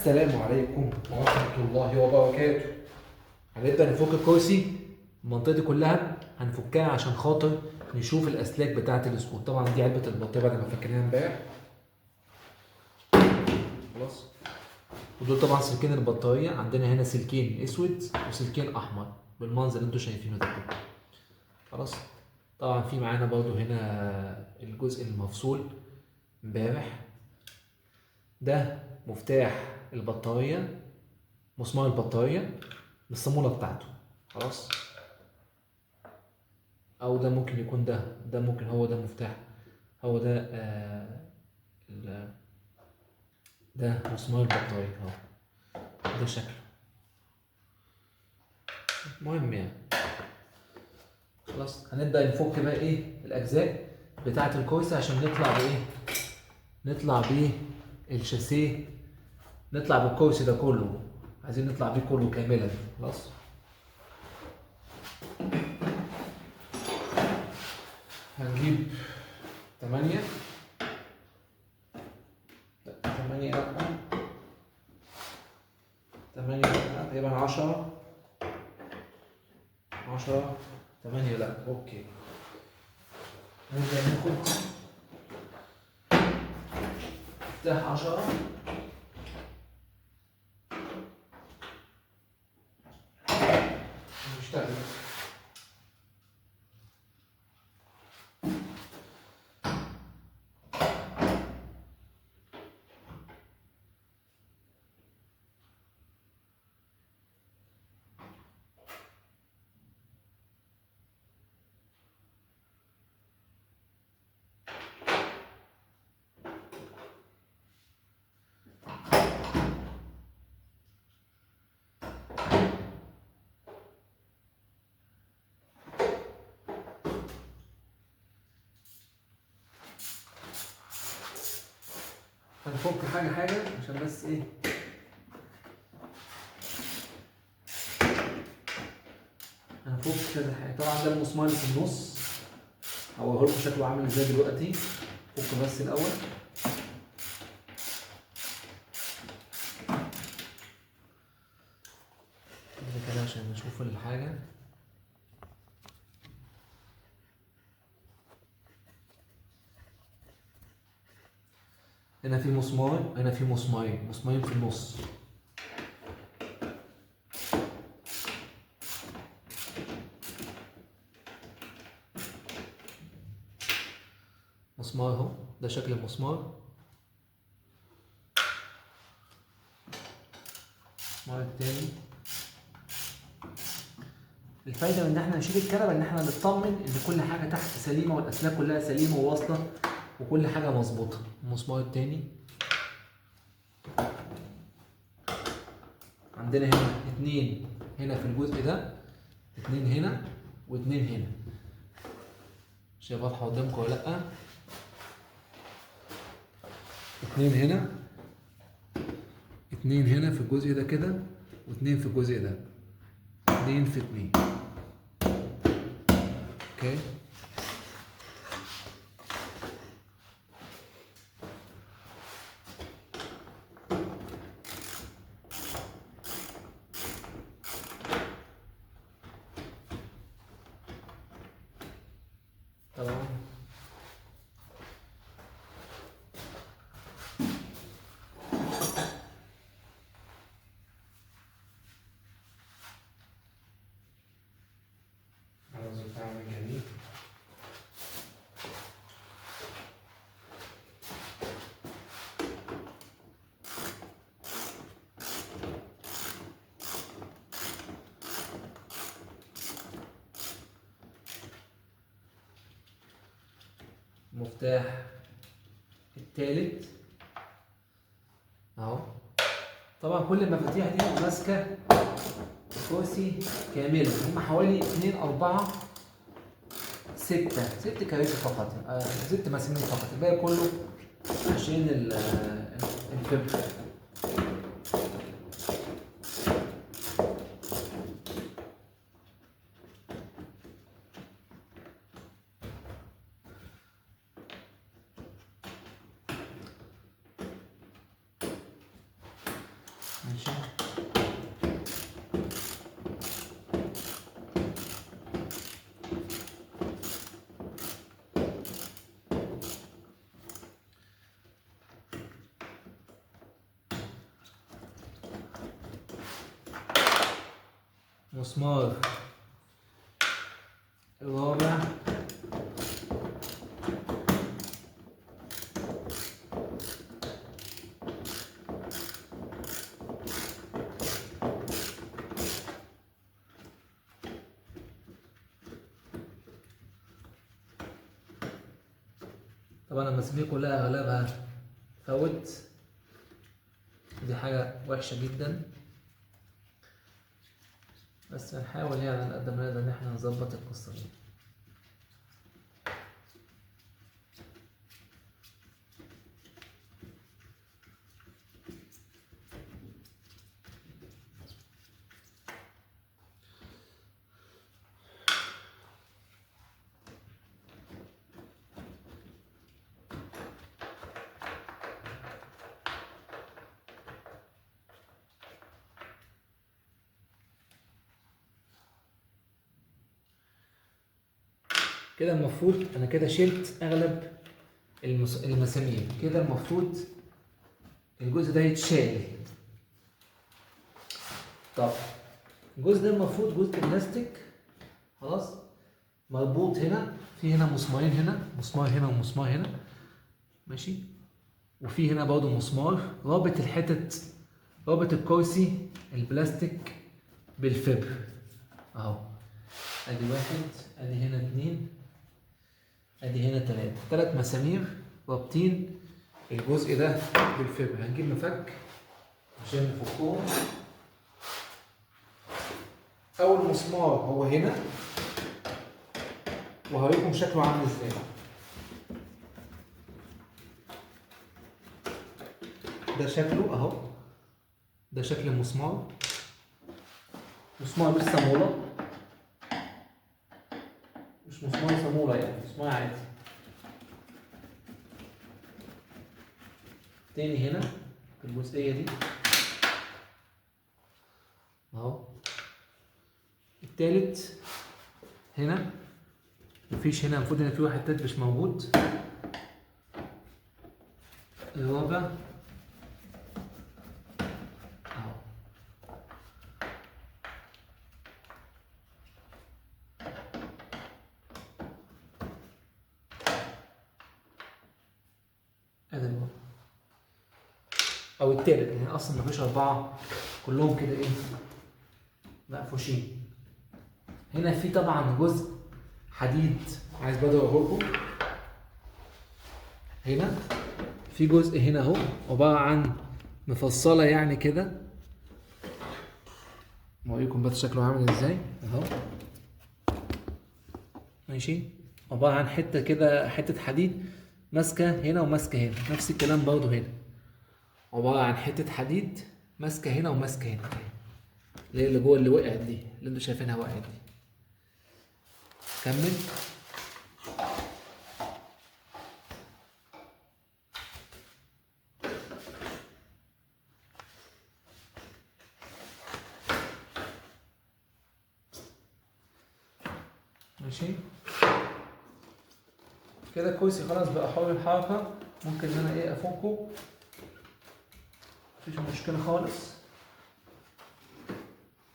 السلام عليكم ورحمة الله وبركاته. هنبدأ نفك الكرسي، المنطقة دي كلها هنفكها عشان خاطر نشوف الأسلاك بتاعة السبوت. طبعا دي علبة البطارية بعد ما فكناها امبارح خلاص. ودول طبعا سلكين البطارية، عندنا هنا سلكين اسود وسلكين احمر بالمنظر اللي انتوا شايفينه ده كده خلاص. طبعا في معانا برضو هنا الجزء المفصول امبارح، ده مفتاح البطارية، مسمار البطارية بالصامولة بتاعته خلاص. او ده ممكن يكون ده ممكن هو ده مفتاح، هو ده ده مسمار البطارية اهو، ده شكله. المهم يعني خلاص هنبدأ نفك بقى ايه الأجزاء بتاعة الكرسي عشان نطلع بايه، نطلع بيه الشاسيه، نطلع بالكرسي ده كله، عايزين نطلع بيه كله كاملا خلاص. هنجيب 8، لا 8، لا 8، لا تقريبا 10، 10 8، لا okay. نبدأ ناخد مفتاح 10، ونشتغل. هنفك حاجة حاجة عشان بس ايه، هنفك كذا حاجة. طبعا ده المسمار اللي في النص، هوريهولكم شكله عامل ازاي دلوقتي. فك بس الأول. كده عشان نشوف الحاجة. هنا في مسمار، هنا في مسمارين، مسمارين في النص. مسمار اهو، ده شكل المسمار. المسمار التاني. الفايدة من ان احنا نشيل الكنبة ان احنا نطمن ان كل حاجة تحت سليمة والاسلاك كلها سليمة وواصلة وكل حاجة مظبوطة. المسمار التاني عندنا هنا 2 هنا في الجزء ده، 2 هنا و2 هنا. شايف واضحة قدامكم ولا لأ؟ 2 هنا، 2 هنا في الجزء ده كده، و2 في الجزء ده، 2 في 2. okay. طبعا جميل. المفتاح التالت اهو. طبعا كل المفاتيح دي ماسكه الكرسي كاملا، هم حوالي 2 4 6، 6 كراسي فقط، 6 مسامير فقط، الباقي كله عشان الفبر. ماشي. مسمار الرابع. طبعا المسامير كلها اغلبها فوت، دي حاجة وحشة جدا، بس هنحاول يعني على قد ما نقدر ان احنا نظبط القصة دي. كده المفروض انا كده شلت اغلب المسامير، كده المفروض الجزء ده يتشال. طب الجزء ده المفروض جزء بلاستيك خلاص مربوط هنا، في هنا مسمارين، هنا مسمار هنا ومسمار هنا ماشي، وفي هنا برضو مسمار رابط الحتت، رابط الكرسي البلاستيك بالفبر اهو. ادي واحد، ادي هنا اتنين، ادي هنا تلاتة، تلات مسامير رابطين الجزء ده بالفبر. هنجيب مفك عشان نفكهم. اول مسمار هو هنا، وهوريكم شكله عامل ازاي. ده شكله اهو، ده شكل المسمار، مسمار مش صامولة، مش مسمار صامولة يعني، مسمار عادي. تاني هنا في الجزئية دي اهو. التالت هنا مفيش، هنا المفروض ان في واحد تالت مش موجود. الرابع اهو. ادي الرابع او التالت، يعني اصلا مفيش اربعة، كلهم كده ايه مقفوشين. هنا في طبعا جزء حديد عايز برضه اوريهولكم. هنا في جزء هنا اهو عبارة عن مفصلة يعني كده، اوريكم بس شكله عامل ازاي اهو ماشي. عبارة عن حتة كده، حتة حديد ماسكه هنا وماسكه هنا. نفس الكلام برضه هنا، عبارة عن حتة حديد ماسكه هنا وماسكه هنا، اللي هي اللي جوه اللي وقعت دي، اللي انتوا شايفينها وقعت دي. كمل. ماشي كده الكرسي خلاص بقى حر الحركة، ممكن ان انا ايه افكه، مفيش مشكلة خالص،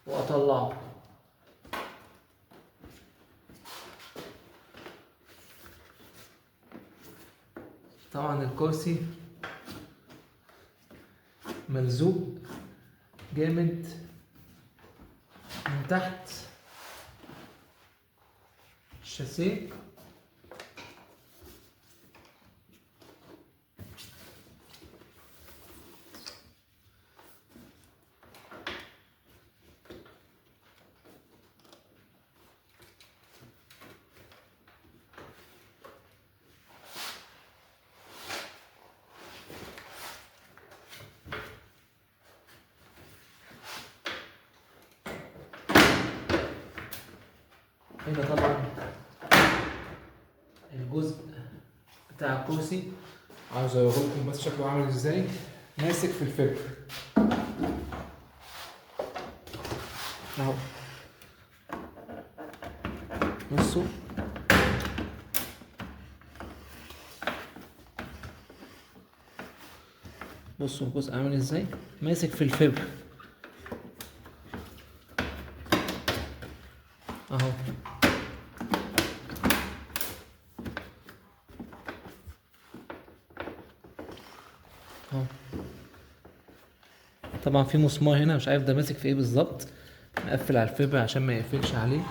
واطلعه. طبعا الكرسي ملزوق جامد من تحت الشاسيه. هنا طبعا الجزء بتاع الكرسي عاوز اوريكم بس شكله عامل ازاي، ماسك في الفبر. اهو. بصوا بصوا الجزء عامل ازاي، ماسك في الفبر اهو. اهو طبعا في مسمار هنا مش عارف ده ماسك في ايه بالظبط، مقفل على الفبر عشان ما يقفلش عليه.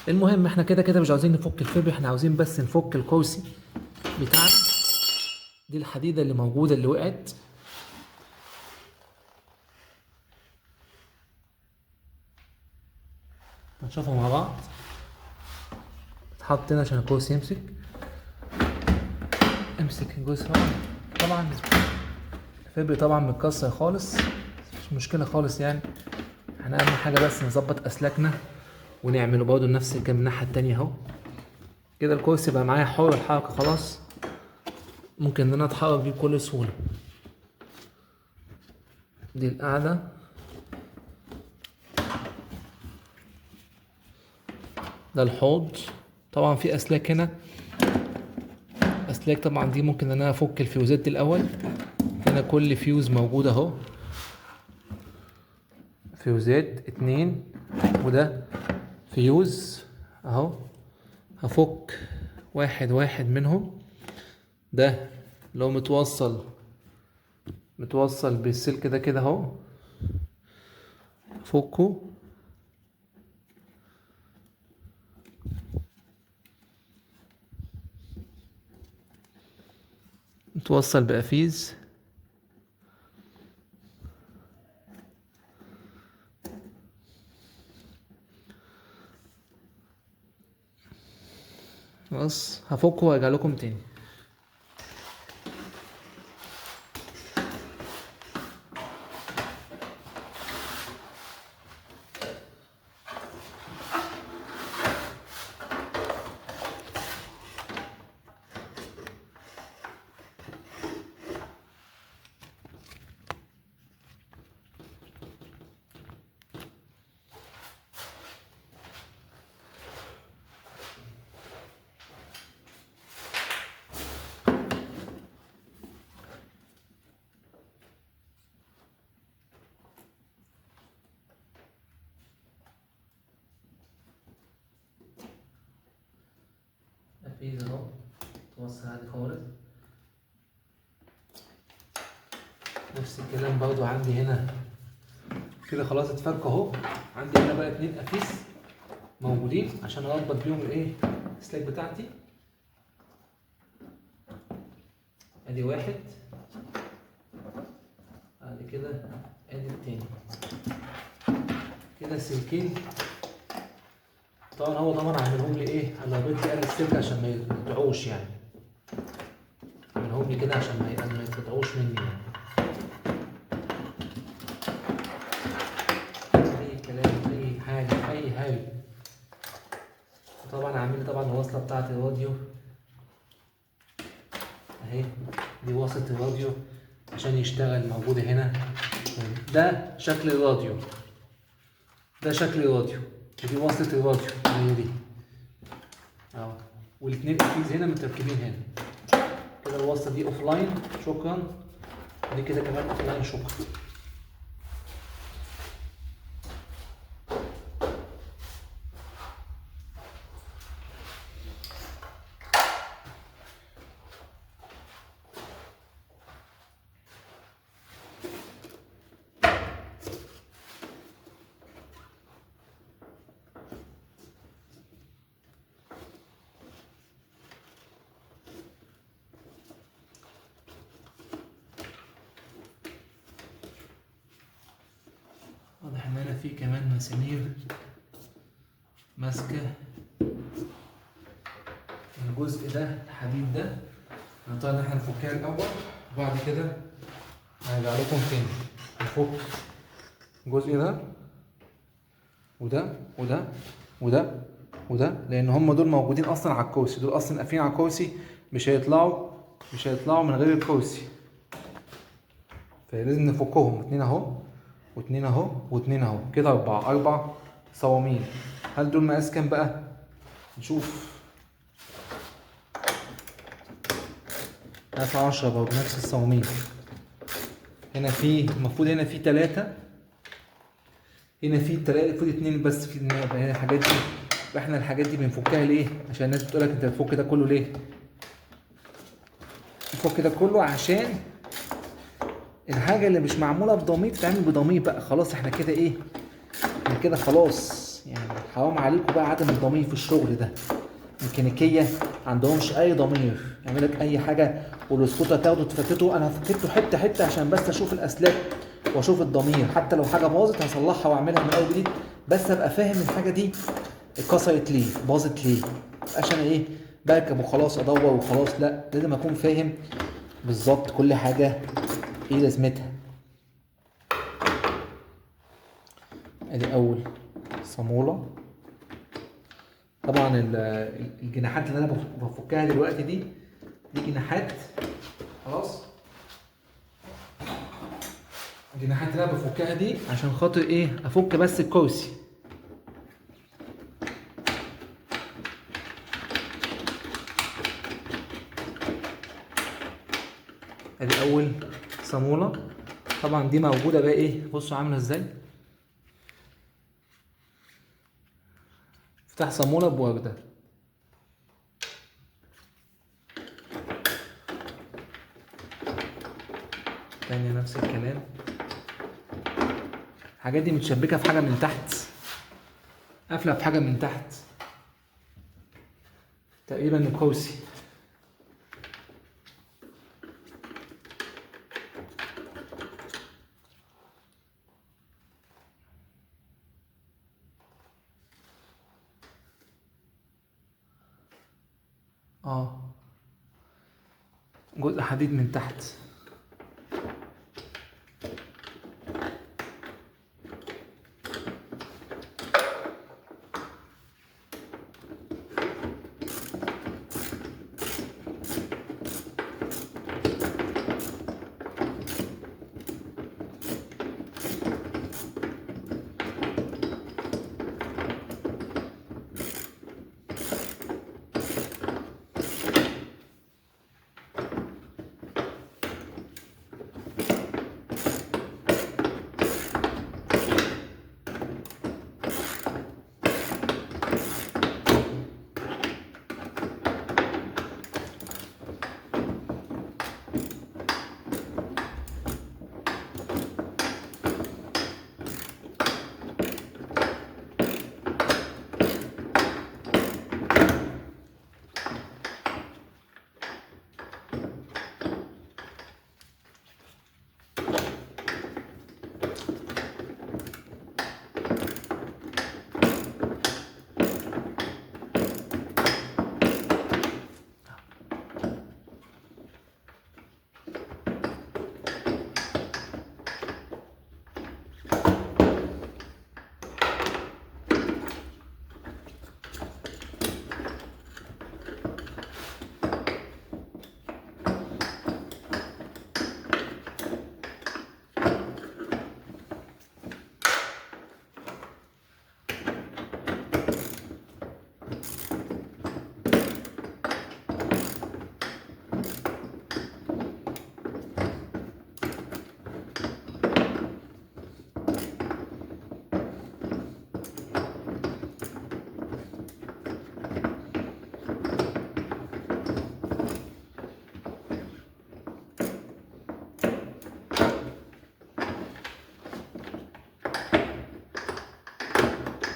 المهم احنا كده كده مش عاوزين نفك الفبر، احنا عاوزين بس نفك الكرسي بتاعنا. دي الحديدة اللي موجودة اللي وقعت. هنشوفها مع بعض. اتحط هنا عشان الكرسي يمسك. امسك الجزء طبعا الفبر طبعا متكسر خالص، مش مشكلة خالص يعني. احنا اهم حاجة بس نظبط اسلاكنا ونعمله برضه نفس الكلام الناحية التانية اهو. كده الكرسي بقى معايا حر الحركة خلاص، ممكن ان انا اتحرك بيه بكل سهولة. دي القعدة، ده الحوض. طبعا في اسلاك هنا، اسلاك طبعا دي ممكن ان انا افك الفيوزات دي الاول. هنا كل فيوز موجود اهو، فيوزات 2، وده فيوز اهو. هفك واحد واحد منهم. ده لو متوصل بالسلك ده كده اهو، فكه. متوصل بقفيز. خلاص هفكه وارجع لكم تاني. قفيز اهو، توصل عادي خالص. نفس الكلام برضو عندي هنا كده، خلاص اتفك اهو. عندي هنا بقى 2 قفيز موجودين عشان اربط بيهم الايه السلاك بتاعتي. ادي واحد، بعد كده ادي التاني كده سلكين. طبعا هو طبعا عاملهم لي ايه، رابط لي السلك عشان ما يتقطعوش يعني، عاملهم لي كده عشان ما يتقطعوش مني يعني. اي كلام، اي حاجة، اي هاي. طبعا عامل لي طبعا الوصلة بتاعه الراديو اهي، دي وصله الراديو عشان يشتغل، موجودة هنا. ده شكل الراديو، ده شكل الراديو، ودي وصلة الراديو هي دي اهو، والاثنين قفيز هنا متركبين هنا كده. الوصلة دي offline شكرا، دي كده كمان offline شكرا. واضح ان انا في كمان مسامير ماسكه الجزء ده، الحديد ده. هنضطر ان احنا نفكها الاول وبعد كده هرجع لكم تاني. نفك الجزء ده وده وده وده وده، لان هم دول موجودين اصلا على الكرسي، دول اصلا قافلين على الكرسي، مش هيطلعوا من غير الكرسي، فلازم نفكهم. 2 اهو واتنين اهو، واتنين اهو، كده 4، 4 صواميل. هل دول مقاس كام بقى؟ نشوف. مقاس 10 برضه، نفس الصواميل. هنا في المفروض هنا في 3، هنا في 3، المفروض 2 بس في هنا. الحاجات دي احنا الحاجات دي بنفكها ليه؟ عشان الناس بتقولك انت بتفك ده كله ليه؟ بنفك ده كله عشان الحاجة اللي مش معمولة بضمير تتعمل بضمير بقى. خلاص احنا كده ايه؟ احنا كده خلاص يعني، حرام عليكم بقى عدم الضمير في الشغل ده. ميكانيكية عندهمش أي ضمير، يعمل لك أي حاجة والسكوتة تاخده تفتته. أنا فكته حتة حتة عشان بس أشوف الأسلاك وأشوف الضمير، حتى لو حاجة باظت هصلحها وأعملها من أول جديد، بس أبقى فاهم الحاجة دي اتكسرت ليه، باظت ليه، عشان إيه بركب وخلاص أدور وخلاص. لا، لازم أكون فاهم بالظبط كل حاجة إيه لازمتها. أدي أول صامولة. طبعا الجناحات اللي انا بفكها دلوقتي دي جناحات، خلاص. الجناحات اللي انا بفكها دي عشان خاطر ايه؟ افك بس الكرسي. ادي اول صامولة. طبعا دي موجودة بقى ايه، بصوا عاملة ازاي. افتح صامولة بوردة. تانية نفس الكلام. الحاجات دي متشبكة في حاجة من تحت، قافلة في حاجة من تحت تقريبا الكرسي. جزء حديد من تحت.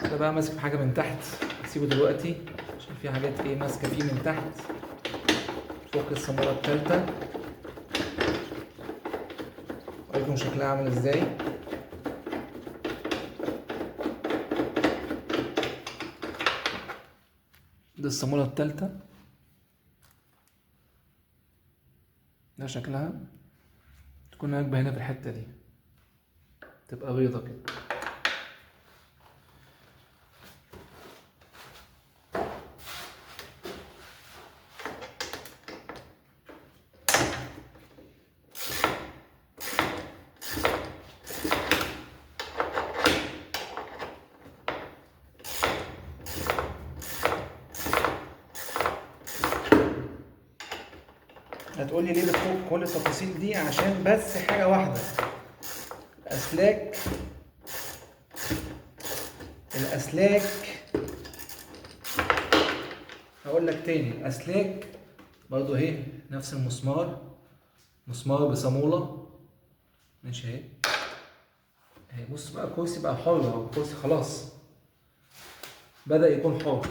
ده بقى ماسك في حاجة من تحت، هسيبه دلوقتي عشان في حاجات ايه ماسكة فيه من تحت. فوق الصامولة التالتة، اوريكم شكلها عامل ازاي. دي الصامولة التالتة، ده شكلها، تكون راكبة هنا في الحتة دي، تبقى بيضة كده. هتقولي ليه بتفك كل التفاصيل دي؟ عشان بس حاجة واحدة، الاسلاك. الاسلاك هقول لك تاني، الاسلاك برضو اهي نفس المسمار، مسمار بصامولة، ماشي اهي اهي. بص بقى الكرسي بقى حر اهو، الكرسي خلاص بدأ يكون حر.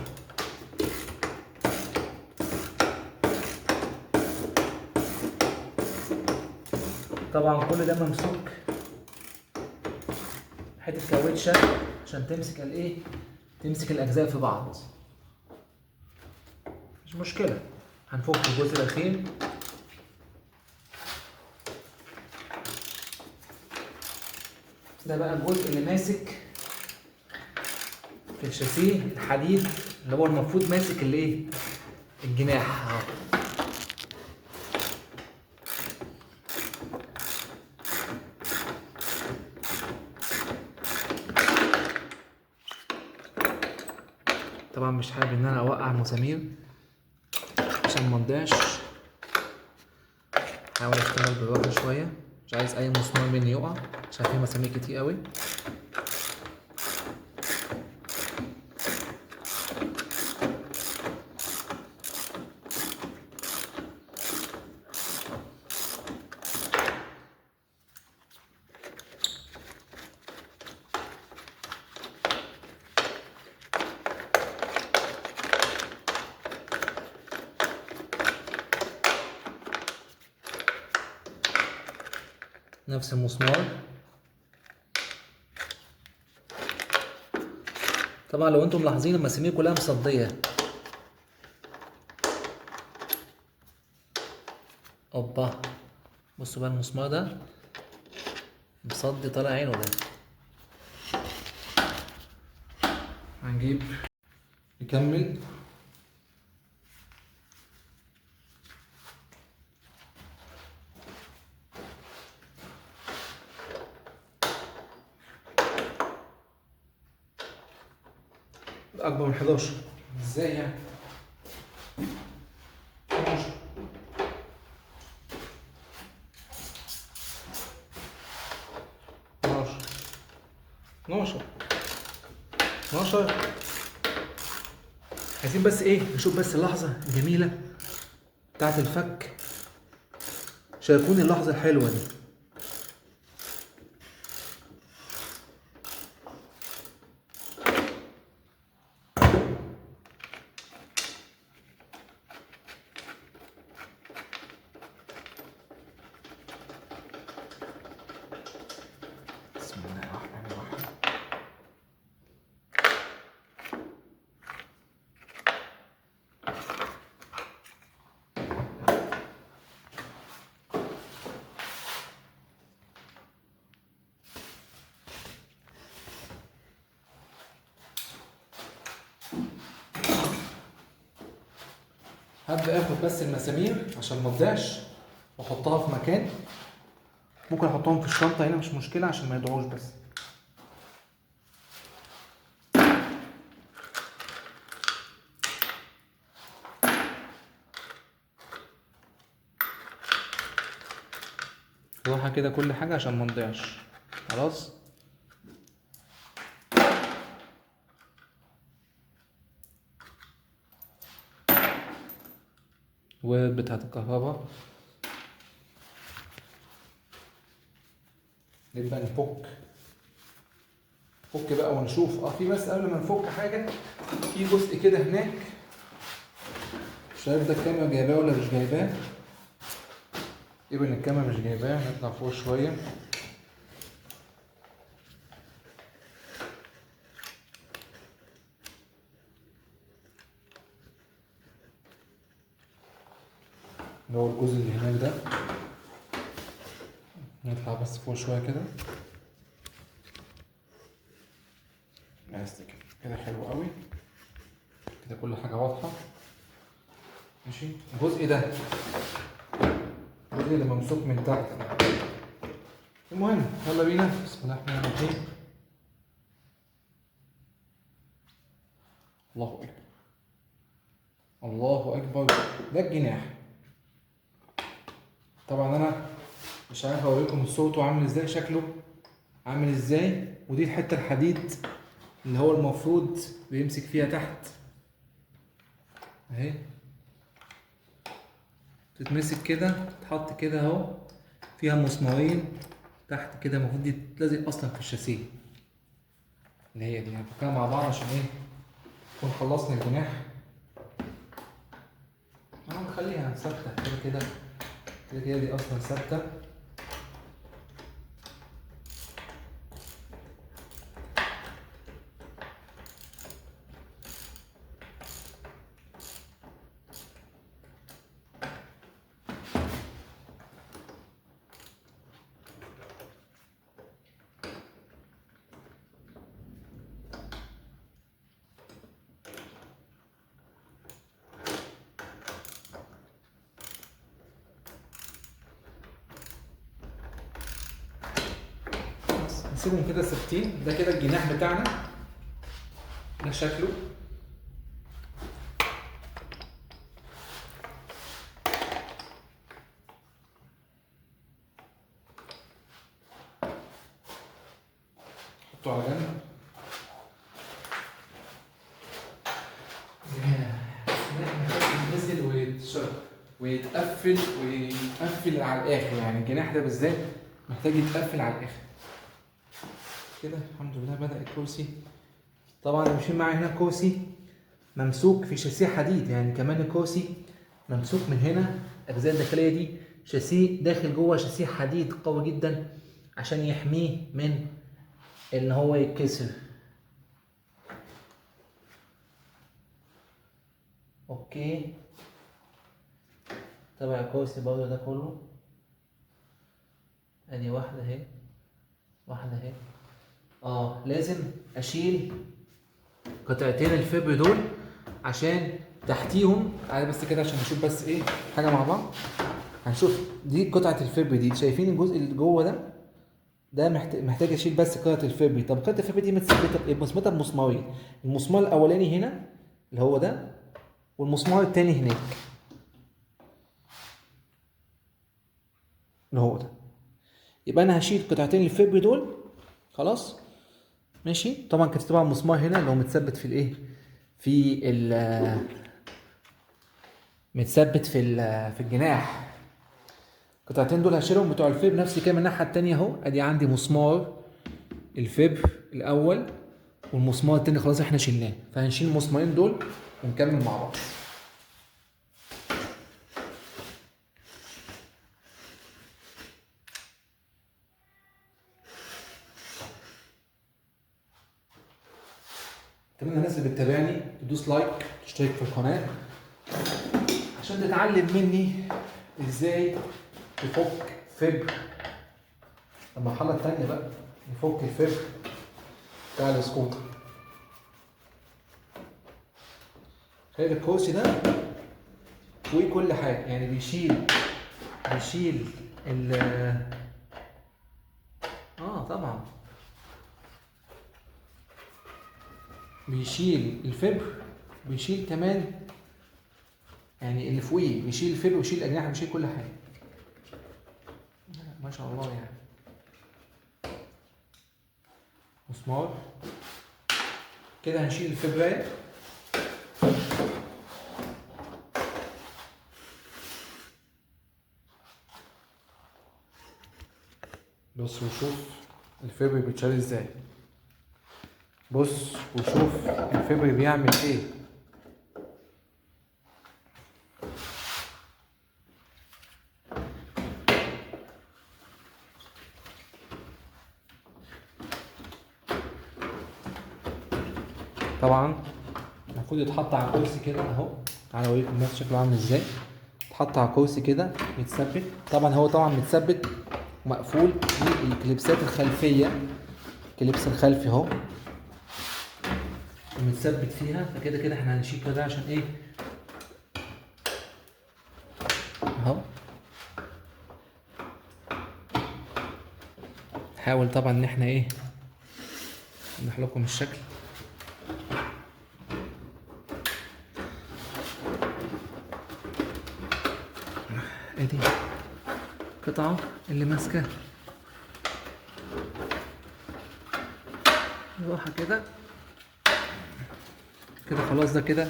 طبعا كل ده ممسوك حتة كاوتشة عشان تمسك الايه، تمسك الأجزاء في بعض. مش مشكلة، هنفك الجزء الأخير. ده بقى الجزء اللي ماسك في الشاسيه الحديد، اللي هو المفروض ماسك الايه، الجناح اهو. طبعا مش حابب ان انا اوقع المسامير عشان ما نضيعش، حاول اشتغل بالراحة شوية، مش عايز اي مسمار مني يقع عشان في مسامير كتير قوي. نفس المسمار. طبعا لو انتم ملاحظين المسامير كلها مصدية. اوبا، بصوا بقى المسمار ده مصدي طالع عينه ده. هنجيب نكمل. أكبر من 11 إزاي يعني؟ 12 12 12 12. عايزين بس إيه، نشوف بس اللحظة الجميلة بتاعت الفك. شاركوني اللحظة الحلوة دي. بسم الله الرحمن الرحيم. هبدأ اخد بس المسامير عشان ما تضيعش واحطها في مكان، ممكن احطهم في الشنطة هنا مش مشكلة عشان ما يضيعوش. بس راحة كده كل حاجة عشان ما نضيعش. خلاص وبتاعت الكهرباء نبدأ نفك فك بقى ونشوف. في بس قبل ما نفك حاجة، في جزء كده هناك مش عارف ده الكاميرا جايباه ولا مش جايباه. يبقى الكاميرا مش جايباه، نطلع فوق شوية. اللي هو الجزء اللي هناك ده، نطلع بس فوق شوية كده. بس كده كده حلو قوي كده، كل حاجة واضحة. ماشي. الجزء ده الجزء اللي ممسوك من تحت ده. المهم يلا بينا، بسم الله الرحمن الرحيم. الله اكبر، الله اكبر. ده الجناح. طبعا انا مش عارف اوريكم الصوت عامل ازاي، شكله عامل ازاي. ودي الحتة الحديد اللي هو المفروض بيمسك فيها تحت اهي، تتمسك كده، تتحط كده اهو، فيها مسمارين تحت كده، المفروض دي تتلزق اصلا في الشاسيه اللي هي دي. هنفكها مع بعض عشان ايه نكون خلصنا الجناح. نخليها ثابتة كده كده كده كده، دي اصلا ثابتة. نسيبهم كده ثابتين. ده كده الجناح بتاعنا، ده شكله. حطه على جنب. يتنزل ويتقفل ويتقفل على الاخر، يعني الجناح ده بالذات محتاج يتقفل على الاخر كده. الحمد لله بدأ الكرسي. طبعا مش معايا هنا كرسي ممسوك في شاسيه حديد، يعني كمان الكرسي ممسوك من هنا، الاجزاء الداخلية دي شاسيه داخل جوه شاسيه حديد قوي جدا عشان يحميه من ان هو يتكسر. okay، تبع الكرسي برضه ده كله، ادي واحدة اهي، واحدة اهي. لازم اشيل قطعتين الفبر دول عشان تحتيهم. تعالى بس كده عشان نشوف بس ايه حاجة مع بعض. هنشوف دي قطعه الفبر دي، شايفين الجزء اللي جوه ده؟ ده محتاج اشيل بس قطعه الفبر. طب قطعه الفبر دي متثبته بايه؟ متثبته بمسمارين، المسمار الاولاني هنا اللي هو ده، والمسمار التاني هناك اللي هو ده. يبقى انا هشيل قطعتين الفبر دول خلاص، ماشي. طبعا كانت طبعا مسمار هنا اللي هو متثبت في الايه، في ال متثبت في ال في الجناح. القطعتين دول هشيلهم بتوع الفبر. نفس الكلام الناحية التانية اهو، ادي عندي مسمار الفبر الاول والمسمار التاني خلاص احنا شلناه، فهنشيل المسمارين دول ونكمل مع بعض. اتمنى الناس اللي بتتابعني تدوس like، تشترك في القناة عشان تتعلم مني ازاي تفك فبر. المرحلة الثانية بقى نفك الفبر بتاع السكوتر. خلي الكرسي ده فوقيه كل حاجة، يعني بيشيل ال طبعا بيشيل الفبر، بيشيل كمان يعني اللي فوقيه، بيشيل الفبر ويشيل الاجنحة ويشيل كل حاجة. ما شاء الله يعني. مسمار كده هنشيل الفبرايه. بص وشوف الفبر بيتشال ازاي، بص وشوف الفبر بيعمل ايه. طبعا المفروض يتحط على كرسي كده اهو، تعالى اوريكم بس شكله عامل ازاي. يتحط على كرسي كده يتثبت، طبعا هو طبعا متثبت ومقفول بالكليبسات الخلفية، الكليبس الخلفي اهو متثبت فيها. فكده كده احنا هنشيل كده عشان ايه اهو. نحاول طبعا ان احنا ايه نوضح لكم الشكل. ادي القطعة اللي ماسكة راحة كده كده. خلاص ده كده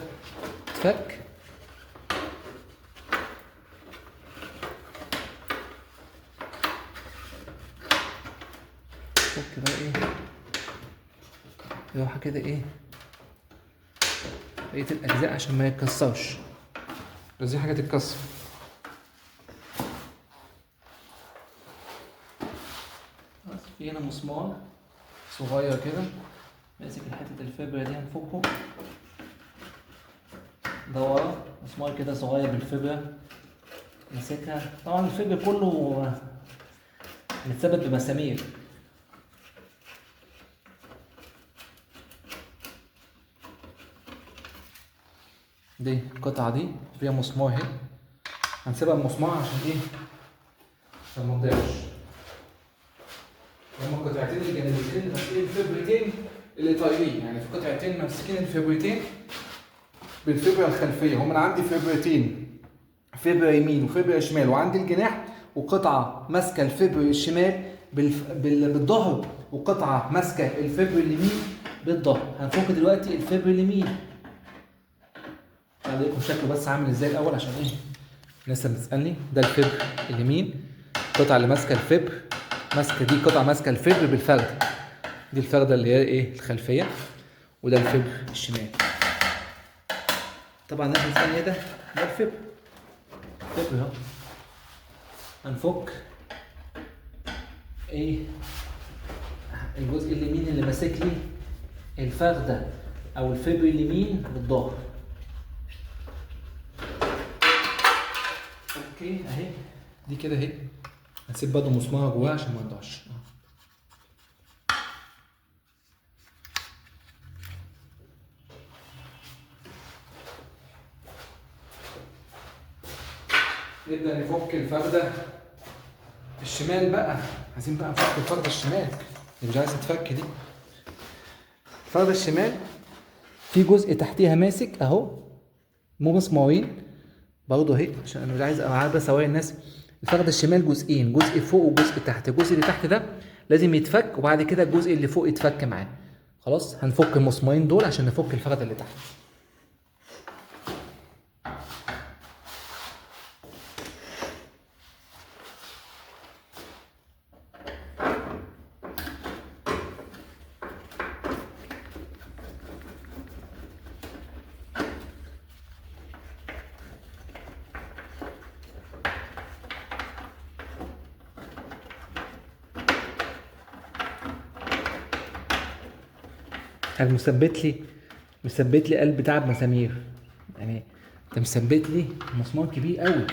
اتفك. فك بقى ايه راحة كده ايه بقية الأجزاء عشان ما يتكسرش، عايزين حاجة تتكسر. في هنا مسمار صغير كده ماسك حتة الفبرة دي، هنفكه. ده ورا مسمار كده صغير بالفبرة ماسكها. طبعا الفبر كله متثبت بمسامير. دي القطعة دي فيها مسمار اهي، هنسيبها بمسمار عشان ايه؟ عشان ما تضيعش. هما القطعتين الجانبيتين ماسكين الفبرتين اللي طايرين، يعني في قطعتين ماسكين الفبرتين بالفبرة الخلفية. هما انا عندي فبرتين، فبرة يمين وفبرة شمال، وعندي الجناح، وقطعة ماسكة الفبر الشمال بالظهر، وقطعة ماسكة الفبر اليمين بالظهر. هنفك دلوقتي الفبر اليمين. هوريكم شكله بس عامل ازاي الاول عشان ايه الناس اللي بتسالني. ده الفبر اليمين، القطعة اللي ماسكه الفبر، ماسكه دي قطعه ماسكه الفبر بالفرده، دي الفرده اللي هي ايه الخلفية، وده الفبر الشمال. طبعا الناس بتسالني ايه ده؟ ده الفبر، الفبر اهو. هنفك ايه الجزء اليمين اللي ماسك لي الفرده او الفبر اليمين بالظهر. okay اهي دي كده اهي، هنسيب برضه مسمارها جواها عشان ما تضيعش. نبدأ نفك الفردة الشمال بقى. عايزين بقى نفك الفردة الشمال اللي مش عايز تتفك دي. الفردة الشمال في جزء تحتيها ماسك اهو، مو مسمارين برضه اهي، عشان انا مش عايز ابقى بس اوري الناس. الفردة الشمال جزئين، جزء فوق وجزء تحت. الجزء اللي تحت ده لازم يتفك، وبعد كده الجزء اللي فوق يتفك معاه. خلاص هنفك المسمارين دول عشان نفك الفردة اللي تحت. مثبت لي قلب بتاع بمسامير، يعني انت مثبت لي مسمار كبير قوي،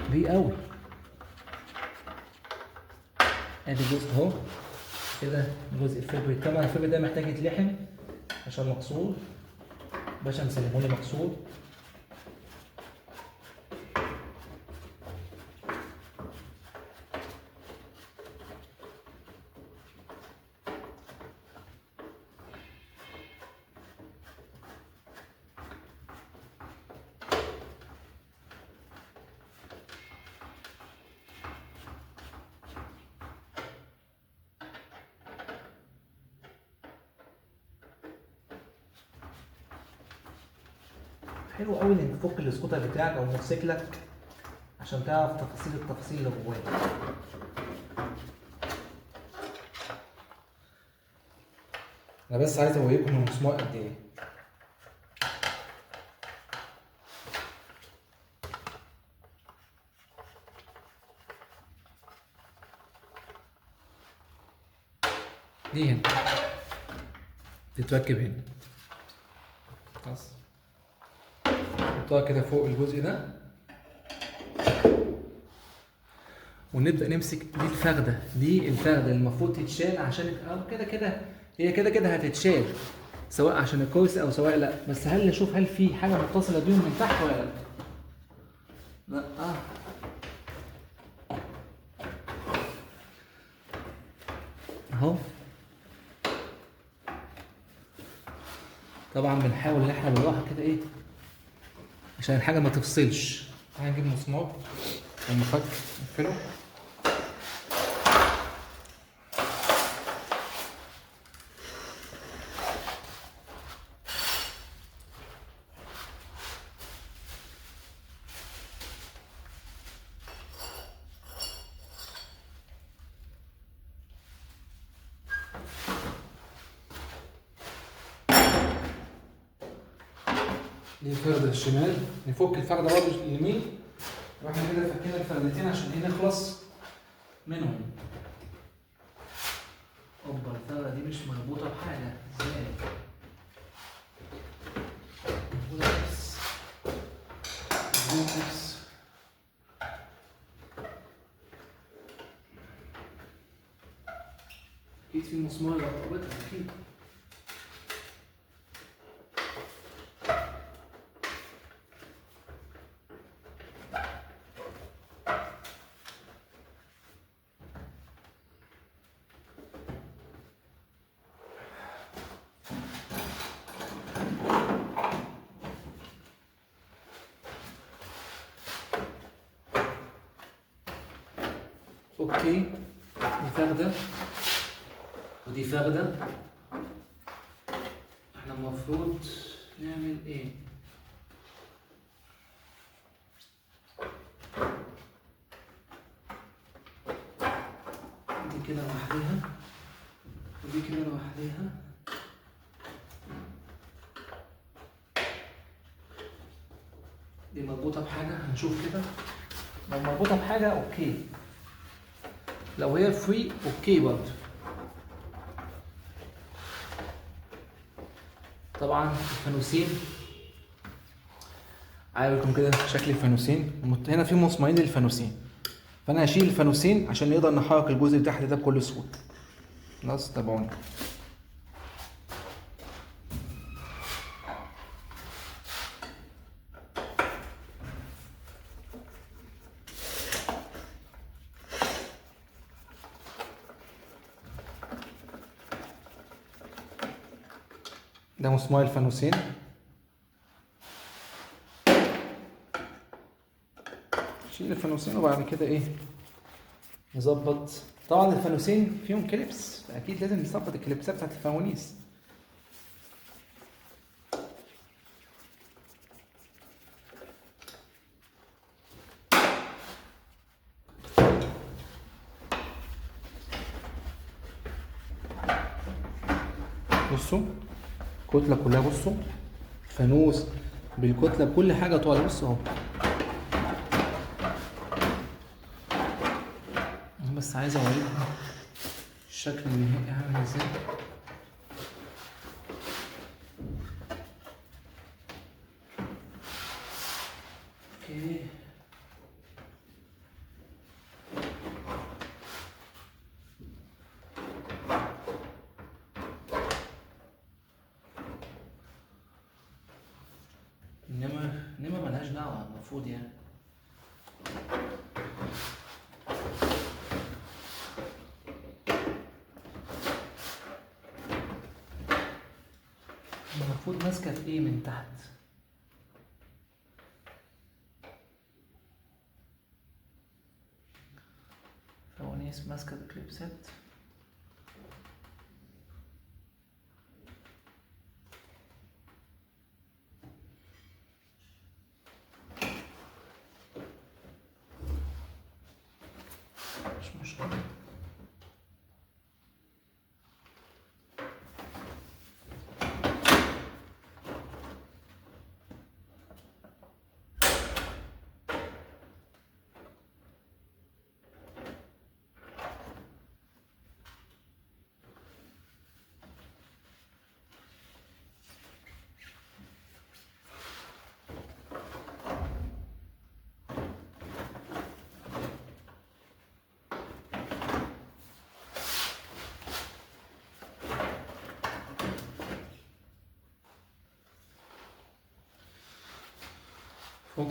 كبير قوي. ادي جزء اهو كده، جزء الفبر. طبعا الفبر ده محتاج يتلحم عشان مكسور، باشا مسلمهولي مكسور. حلو قوي انك تفك السكوتر بتاعك او موتوسيكلك عشان تعرف تفاصيل التفاصيل اللي جواه. انا بس عايز اوريكم المسمار قد ايه. دي هنا تتركب هنا، خلاص نحطها كده فوق الجزء ده، ونبدأ نمسك دي الفردة. دي الفردة المفروض تتشال عشان كده كده هي كده كده هتتشال، سواء عشان الكرسي او سواء لا. بس هل نشوف هل في حاجة متصلة بيهم من تحت ولا لا؟ لا. اهو طبعا بنحاول ان احنا بالراحة كده ايه عشان الحاجة ما تفصلش. هنجيب مسمار. المفك نقفله. دي الفردة الشمال، نفك الفردة برضه اليمين. واحنا كده فكينا الفردتين عشان ايه نخلص منهم. اوبا الفردة دي مش مربوطة بحاجة، ازاي؟ مربوطة بس، مربوطة بس. اكيد في مسمار رابطها اكيد. okay دي فخدة ودي فخدة. احنا المفروض نعمل ايه؟ دي كده لوحديها ودي كده لوحديها. دي مربوطة بحاجة، هنشوف كده لو مربوطة بحاجة okay، لو هي free okay برضه. طبعا الفانوسين عايز كده شكل الفانوسين. هنا في مسمارين للفانوسين، فانا هشيل الفانوسين عشان نقدر نحرك الجزء اللي تحت ده بكل سهولة. خلاص تابعوني. ده مسمار الفانوسين. شيل الفانوسين وبعد كده ايه نظبط. طبعا الفانوسين فيهم clips، فاكيد لازم نظبط الكليبسات بتاعت الفوانيس. بصوا الكتلة كلها، بصوا الفانوس بالكتلة بكل حاجة طالع. بصوا اهو، انا بس عايز اوريكم الشكل النهائي عامل ازاي. okay انما ملهاش دعوة المفروض يعني. المفروض ماسكة في ايه من تحت؟ فوانيس ماسكة بكليبسات. مش مشكلة. فك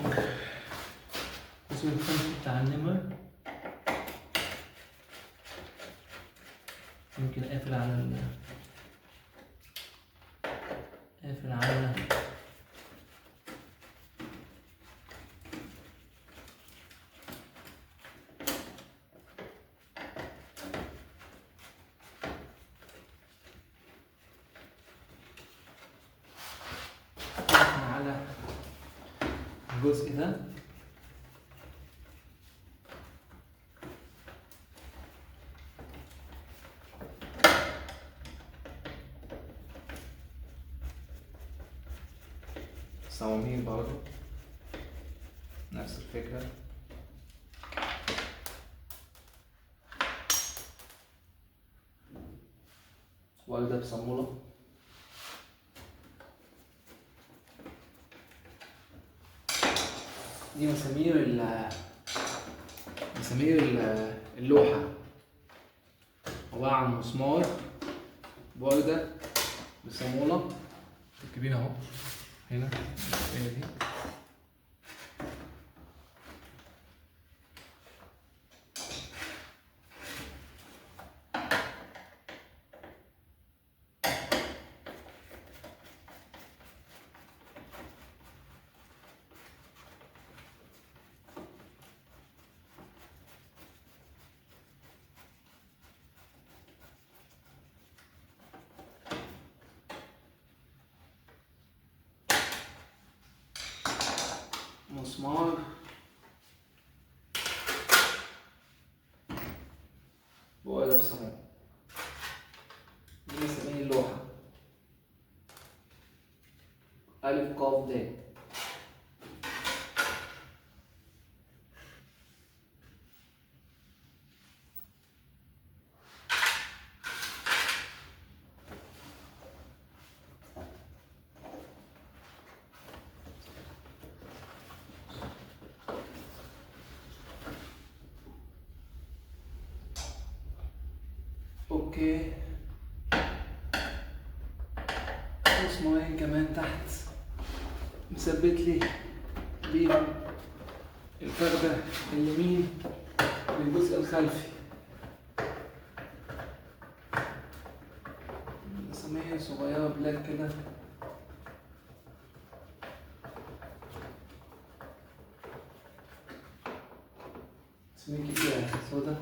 جزء الخلفي بتاع النمر، يمكن قافل على قافل على الجزء ده. صواميل برضو نفس الفكرة. وردة بصامولة. دي مسامير اللوحة، عبارة عن مسمار بوردة بصامولة مركبين اهو هنا دي. مسمار بوردة بصامولة. دي مسامير اللوحة ألف قاف د. okay، مسمارين كمان تحت مثبت لي بيهم الفردة اليمين للجزء الخلفي. مسامير صغيرة black كده. مسامير كبيرة سودا.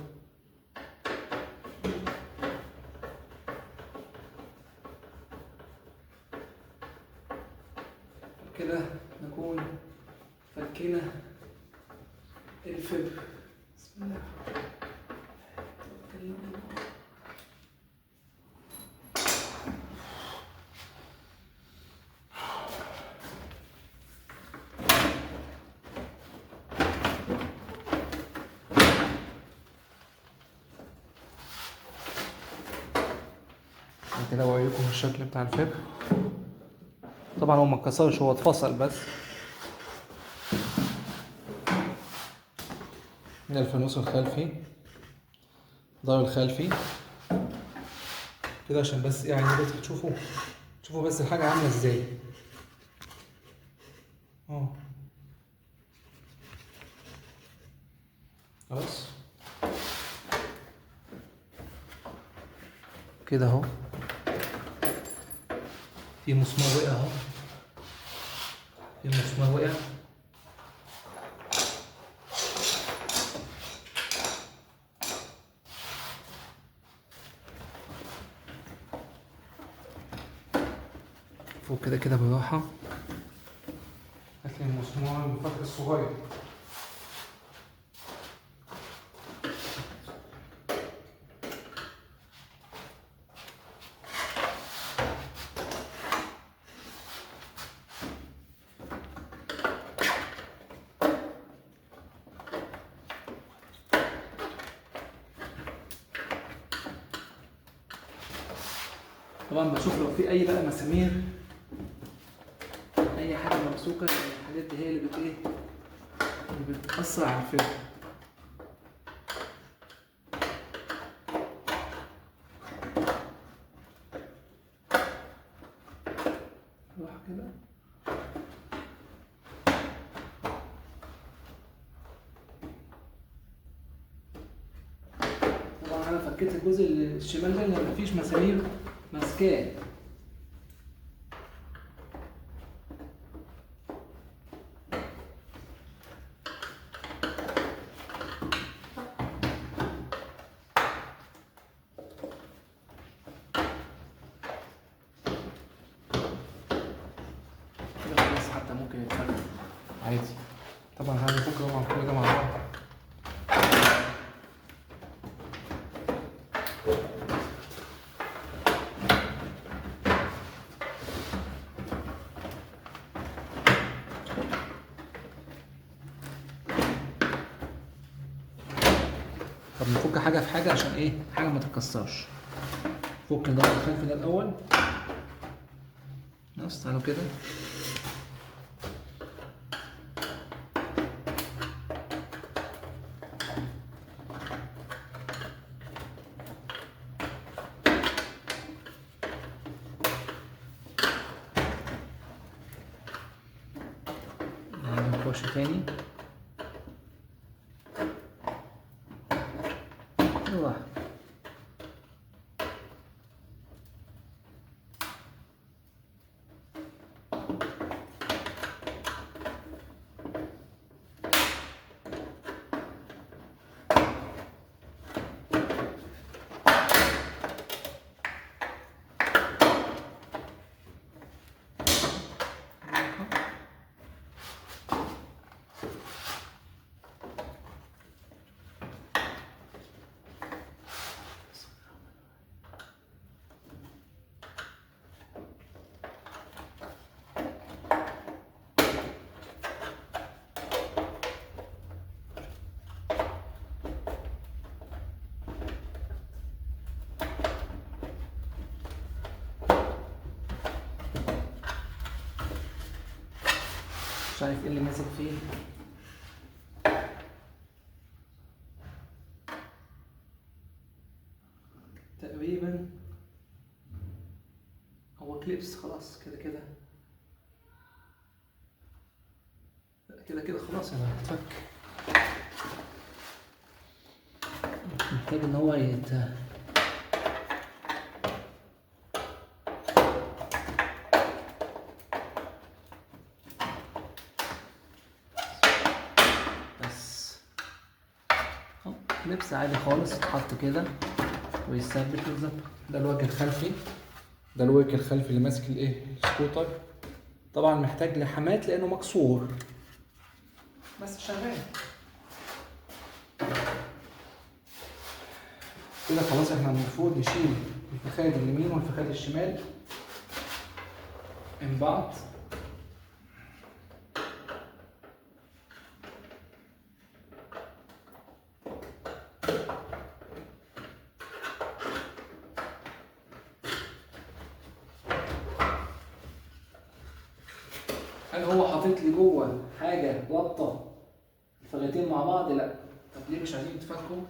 كده نكون فكينا الفبر. بسم الله. كده اوريكم الشكل بتاع الفبر. طبعا هو ما اتكسرش، هو اتفصل بس. من الفانوس الخلفي، الضوء الخلفي كده، عشان بس يعني بس تشوفوا بس الحاجة عاملة ازاي. خلاص كده اهو. في مسمار وقع اهو، في مسمار وقع. فوق كده كده بالراحة. هات لي المسمار المفك الصغير. طبعا بشوف لو في اي بقى مسامير، اي حاجة ممسوكه، الحاجات دي هي اللي بت ايه، اللي بتاثر على الفيلم. روح كده. طبعا انا فكيت الجزء الشمال ده اللي مفيش مسامير ماسكاه. كده خلاص، حتى ممكن يتفك عادي. طبعا هنفك طبعا كل ده مع بعض. طب نفك حاجة في حاجة عشان ايه؟ حاجة ما تتكسرش. فك الظهر الخلفي ده الأول. بس تعالوا كده. نخش تاني. الله. مش عارف ايه اللي ماسك فيه. تقريبا هو clips خلاص كده كده كده كده خلاص يعني هتفك. محتاج ان هو clips عادي خالص، يتحط كده ويثبت ويتظبط. ده الوجه الخلفي، ده الوجه الخلفي اللي ماسك الايه السكوتر. طبعا محتاج لحامات لانه مكسور، بس شغال كده. خلاص احنا المفروض نشيل الفخاد اليمين والفخاد الشمال من بعض. هل هو حاطط لي جوه حاجة رابطه الفخدتين مع بعض؟ لا. طب ليه مش عايزين يتفكوا؟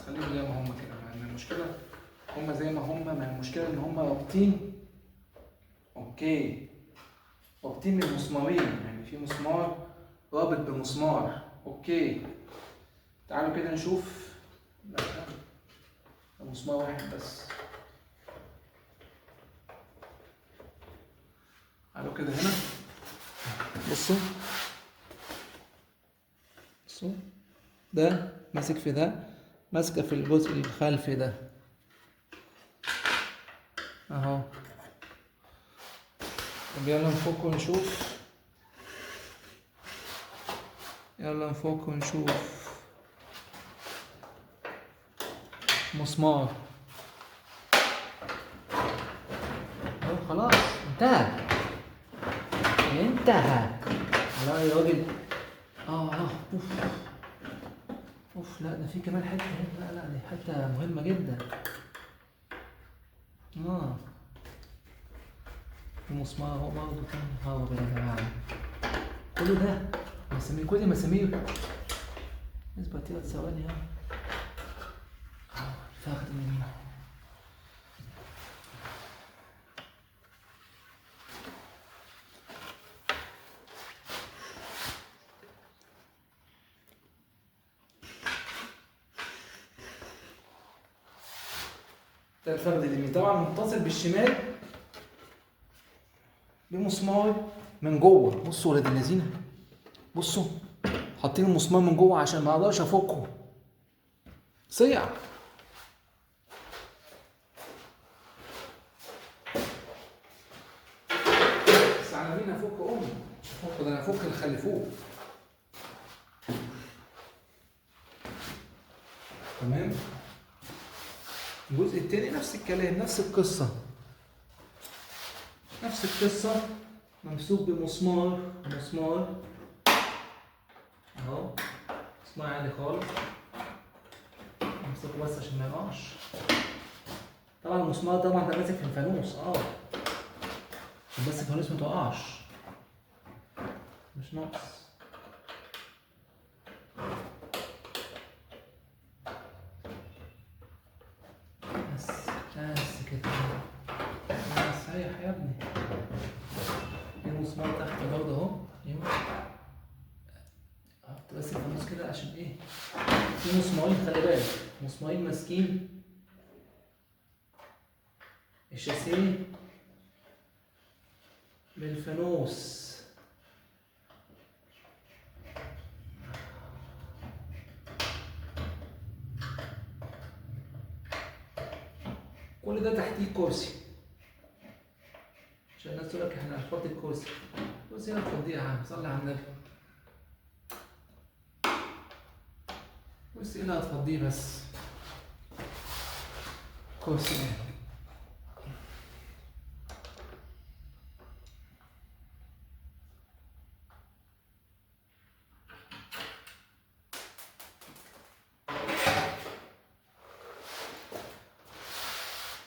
خليهم زي ما هم كده، مع ان المشكلة هم زي ما هم، مع المشكلة ان هم رابطين. okay، رابطين من مسمارين، يعني في مسمار رابط بمسمار. okay تعالوا كده نشوف. لا ده مسمار واحد بس. تعالوا كده هنا، بصوا بصوا، ده ماسك في ده، ماسكه في الجزء الخلفي ده اهو. طب يلا نفك ونشوف، يلا نفك ونشوف. مسمار اهو، خلاص انتهى انتهى. على يا راجل. اوف اوف، لا ده في كمان حتة هنا. لا لا دي حتة مهمة جدا. المسمار اهو برضه كان هرب يا جماعة. كل ده مسامير، كل مسامير. اصبر 3 ثواني اهو. الفخذ اليمين. ده الفخذ اليمين طبعا متصل بالشمال بمسمار من جوه. بصوا ولاد اللذينه، بصوا حاطين المسمار من جوه عشان ما اقدرش افكه. صيع. بس على مين افك؟ امي مش افكه، ده انا افك اللي خلفوه. تمام. الجزء التاني نفس الكلام، نفس القصة، نفس القصة، ممسوك بمسمار، مسمار اهو، مسمار عالي خالص، امسكه بس عشان ما يقعش. طبعا المسمار طبعا ده ماسك في الفانوس، عشان بس الفانوس ما تقعش، مش ناقص. بس بس كده، بس ريح يا ابني. في مسمار تحت برضه اهو، ايوه، حط بس الفانوس كده عشان ايه، في مسمارين، خلي بالك، مسمارين ماسكين الشاسيه بالفانوس. كل ده تحتيه كرسي عشان الناس تقول لك احنا هنحط الكرسي. الكرسي هنا تفضيه يا عم، صلي على النبي. كرسي هنا هتفضيه بس، كرسي ايه؟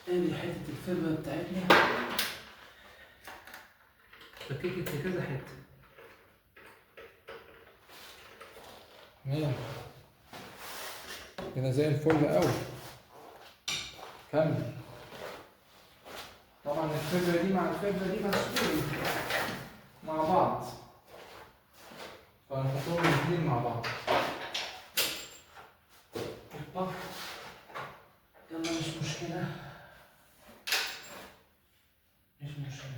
ادي حتة الفرمة بتاعتنا، فككت في كذا حتة. تمام كده زي الفل قوي. كمل. طبعا الفبرة دي مع الفبرة دي مسؤولة مع بعض، فهنحطهم الاثنين مع بعض. هوبا، يلا مش مشكلة، مش مشكلة.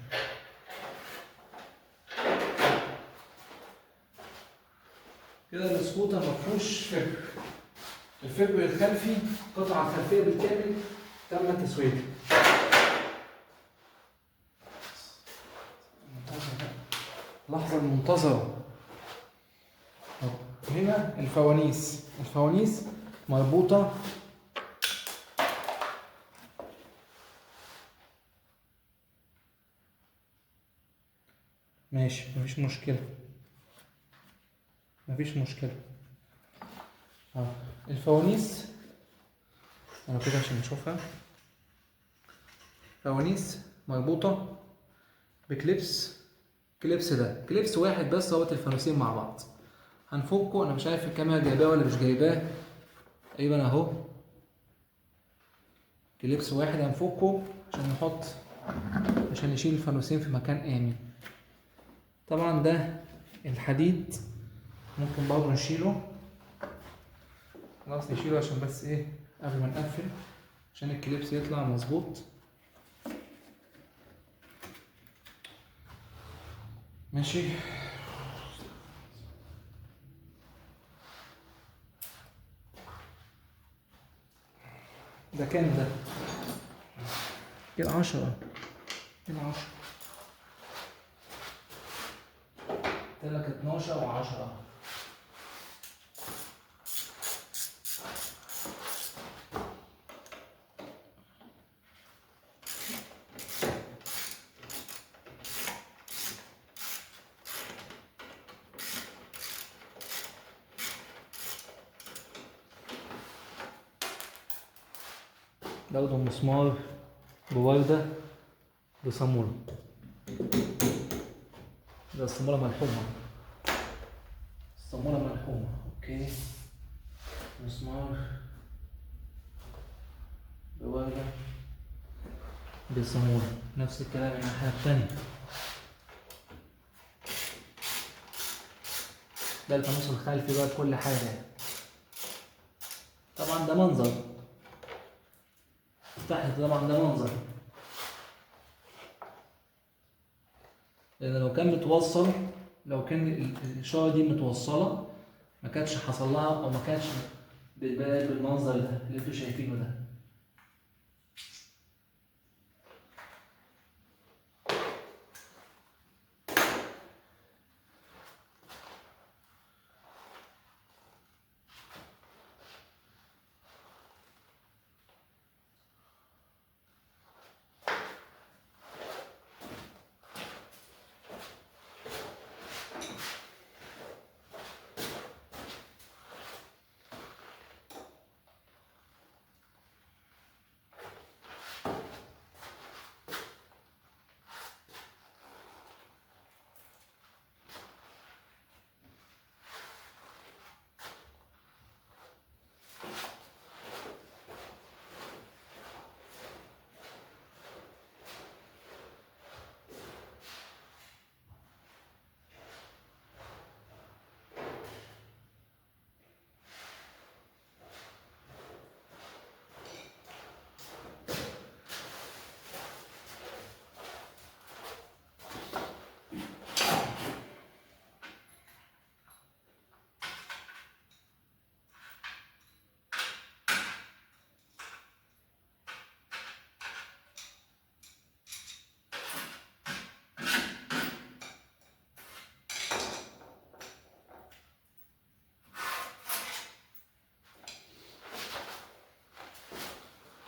كده السكوتر مفهوش فبر. الفبر الخلفي، القطعة الخلفية بالكامل تم تسويتها. اللحظة المنتظرة. هنا الفوانيس، الفوانيس مربوطة ماشي، مفيش مشكلة، مفيش مشكلة. الفوانيس انا كده عشان نشوفها. فوانيس مربوطة ب clips، clips ده clips واحد بس رابط الفانوسين مع بعض. هنفكه، انا مش عارف الكاميرا جايباه ولا مش جايباه، تقريبا اهو clips واحد هنفكه عشان نحط، عشان نشيل الفانوسين في مكان آمن. طبعا ده الحديد ممكن برضه نشيله، خلاص نشيله عشان بس ايه قبل ما نقفل، عشان ال clips يطلع مظبوط. ماشي. ده كام ده؟ كده 10، كده 10، قلت لك 12 و10. برضه مسمار بوردة بصامولة، ده الصامولة ملحومة، الصامولة ملحومة. okay، مسمار بوردة بصامولة، نفس الكلام الناحية التانية. ده الفانوس الخلفي بقى بكل حاجة. طبعا ده منظر، تحت طبعا ده منظر، لان لو كان متوصل، لو كان الاشارة دي متوصله ما كانتش حصل لها، او ما كانتش بالمنظر ده اللي انتوا شايفينه ده.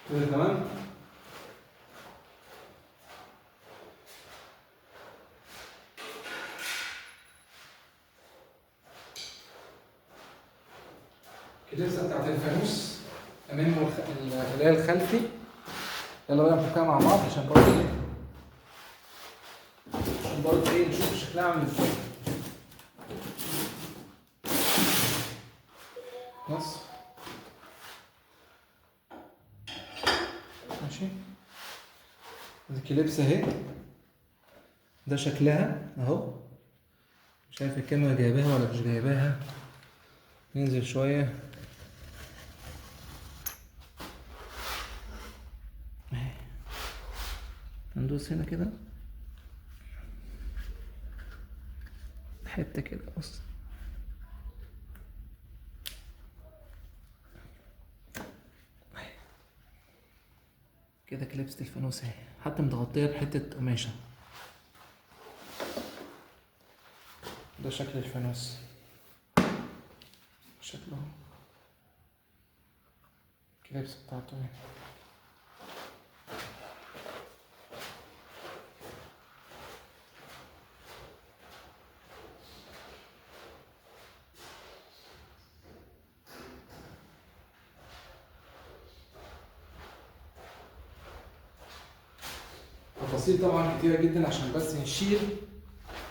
كده تمام. الكليبسه بتاعت الفانوس امام الخلال الخلفي. يلا بقى نفكها مع بعض عشان برضه ايه، عشان برضه ايه نشوف شكلها عامل ازاي. خلاص ماشي، الكليبس اهي، ده شكلها اهو. مش عارف الكاميرا جايباها ولا مش جايباها. ننزل شوية اهي، هندوس هنا كده حتة كده، بص كده كليبسة الفانوس اهي، حتى متغطية بحتة قماشة. ده شكل الفانوس، شكله الكليبس بتاعته اهي. تفاصيل طبعا كتيرة جدا عشان بس نشيل،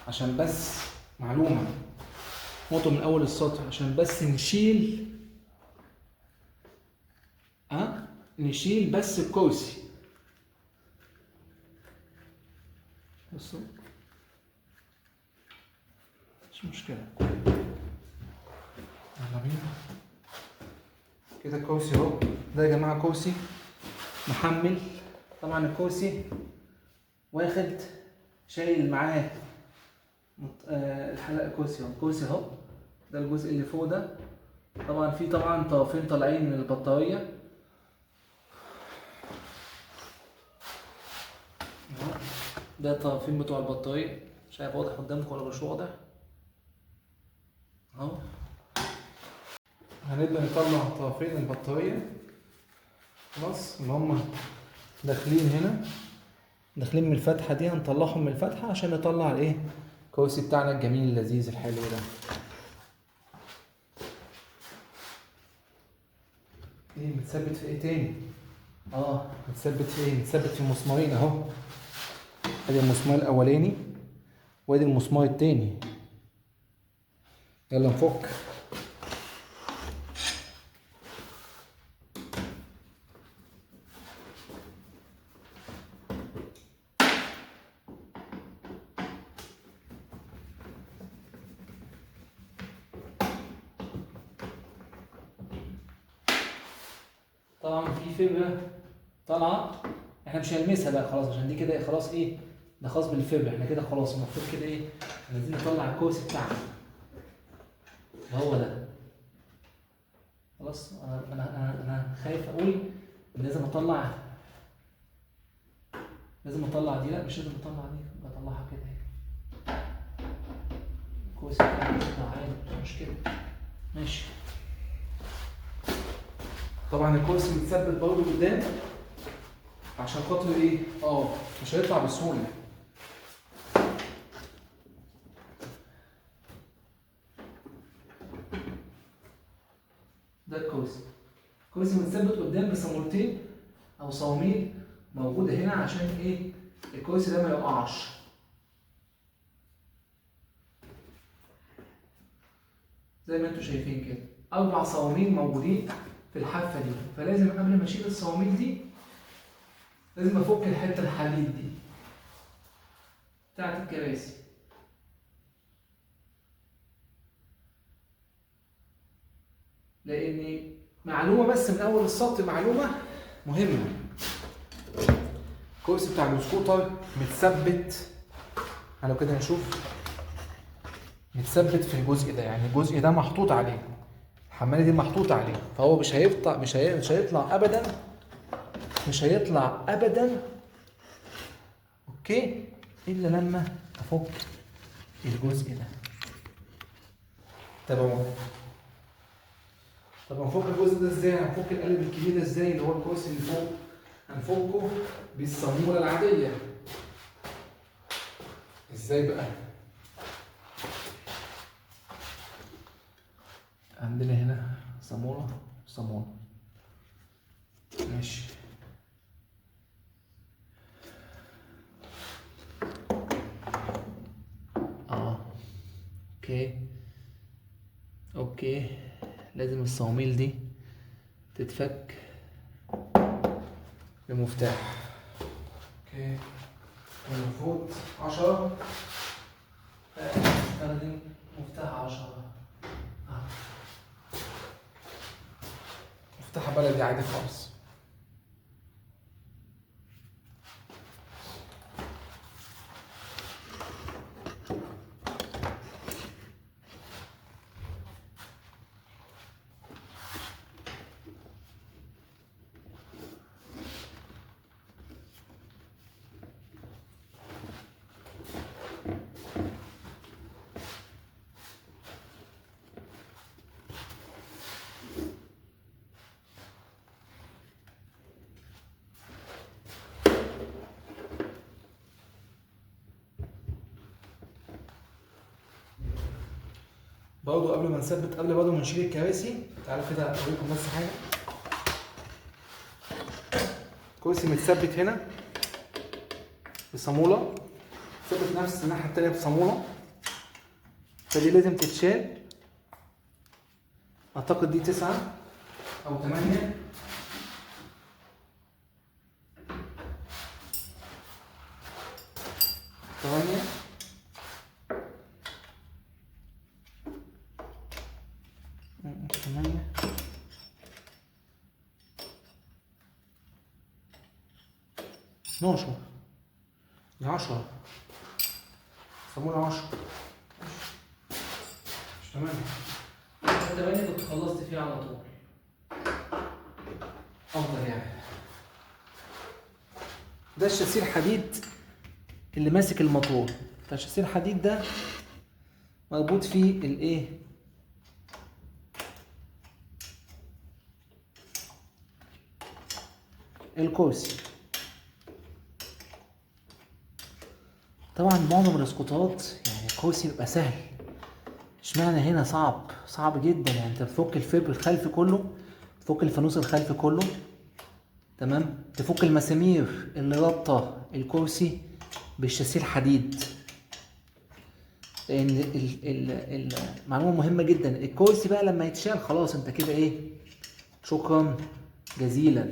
عشان بس معلومة نقطة من أول السطر، عشان بس نشيل نشيل بس الكرسي. بصوا مش مشكلة، يلا بينا كده. الكرسي اهو ده يا جماعة، كرسي محمل. طبعا الكرسي واخد شايل معاه الحلقة. كرسي اهو، كرسي اهو، ده الجزء اللي فوق ده. طبعا في طبعا طرفين طالعين من البطارية اهو، ده الطرفين بتوع البطارية. مش عارف واضح قدامكم ولا مش واضح اهو. هنبدأ نطلع طرفين البطارية خلاص، اللي هما داخلين هنا، داخلين من الفتحة دي، هنطلعهم من الفتحة عشان نطلع الايه، الكرسي بتاعنا الجميل اللذيذ الحلو ده. ايه متثبت في ايه تاني؟ متثبت في ايه؟ متثبت في مسمارين اهو. ادي المسمار الاولاني وادي المسمار التاني. يلا نفك. طبعا في فبرة طالعه، احنا مش هنلمسها بقى خلاص، عشان دي كده خلاص ايه، ده خاص بالفبر. احنا كده خلاص المفروض كده ايه، عايزين نطلع الكرسي بتاعنا اللي هو ده. خلاص انا انا انا انا خايف اقول لازم اطلع، لازم اطلع دي، لا مش لازم اطلع دي، بطلعها كده اهي. الكرسي بتاعنا يطلع عادي مش مشكلة. ماشي. طبعا الكرسي متثبت برضه قدام عشان خاطر ايه؟ مش هيطلع بسهولة. ده الكرسي، الكرسي متثبت قدام بصامولتين او صواميل موجودة هنا عشان ايه؟ الكرسي ده ما يقعش. زي ما انتم شايفين كده 4 صواميل موجودين في الحافة دي، فلازم قبل ما اشيل الصواميل دي لازم افك الحتة الحديد دي بتاعت الكراسي. لان معلومة بس من اول السطر، معلومة مهمة، الكرسي بتاع السكوتر متثبت على كده، نشوف متثبت في الجزء ده، يعني الجزء ده محطوط عليه، الحماله دي محطوطة عليه، فهو مش هيطلع، مش هيطلع ابدا، مش هيطلع ابدا. okay، الا لما افك الجزء ده. تمام. طب هنفك الجزء ده ازاي؟ هنفك القالب الكبير ده ازاي اللي هو الكرسي اللي فوق؟ هنفكه بالصامولة العادية. ازاي بقى؟ عندنا هنا صامولة صامولة، ماشي. okay okay، لازم الصواميل دي تتفك بمفتاح. okay، المفروض 10، استخدم مفتاح 10. مفتاح بلدي عادي خالص. برضه قبل ما نثبت، قبل برضه ما نشيل الكراسي، تعالوا كده اوريكم بس حاجة. كرسي متثبت هنا بصاموله، ثبت نفس الناحية التانية بصاموله، فدي لازم تتشال. اعتقد دي 9 او 8. تمانية، 8، 12، 10، صامولة 10 مش 8. 8 كنت خلصت فيها على طول، افضل يعني. ده الشاسيه الحديد اللي ماسك الموتور، فالشاسيه الحديد ده مربوط فيه الايه؟ الكرسي. طبعا معظم الاسقوطات يعني الكرسي بيبقى سهل، اشمعنى هنا صعب، صعب جدا. يعني انت بتفك الفبر الخلفي كله، تفك الفانوس الخلفي كله، تمام، تفك المسامير اللي رابطه الكرسي بالشاسيه الحديد. لان المعلومة مهمة جدا، الكرسي بقى لما يتشال خلاص انت كده ايه، شكرا جزيلا.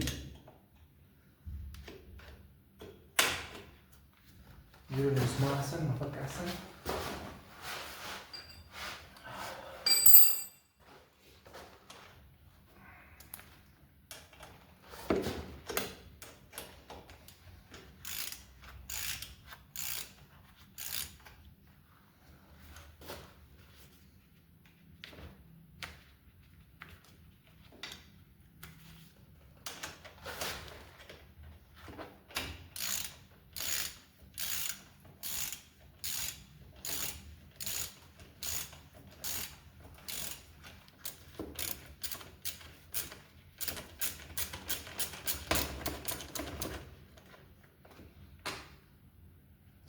نجيب المسمار احسن، مفك احسن.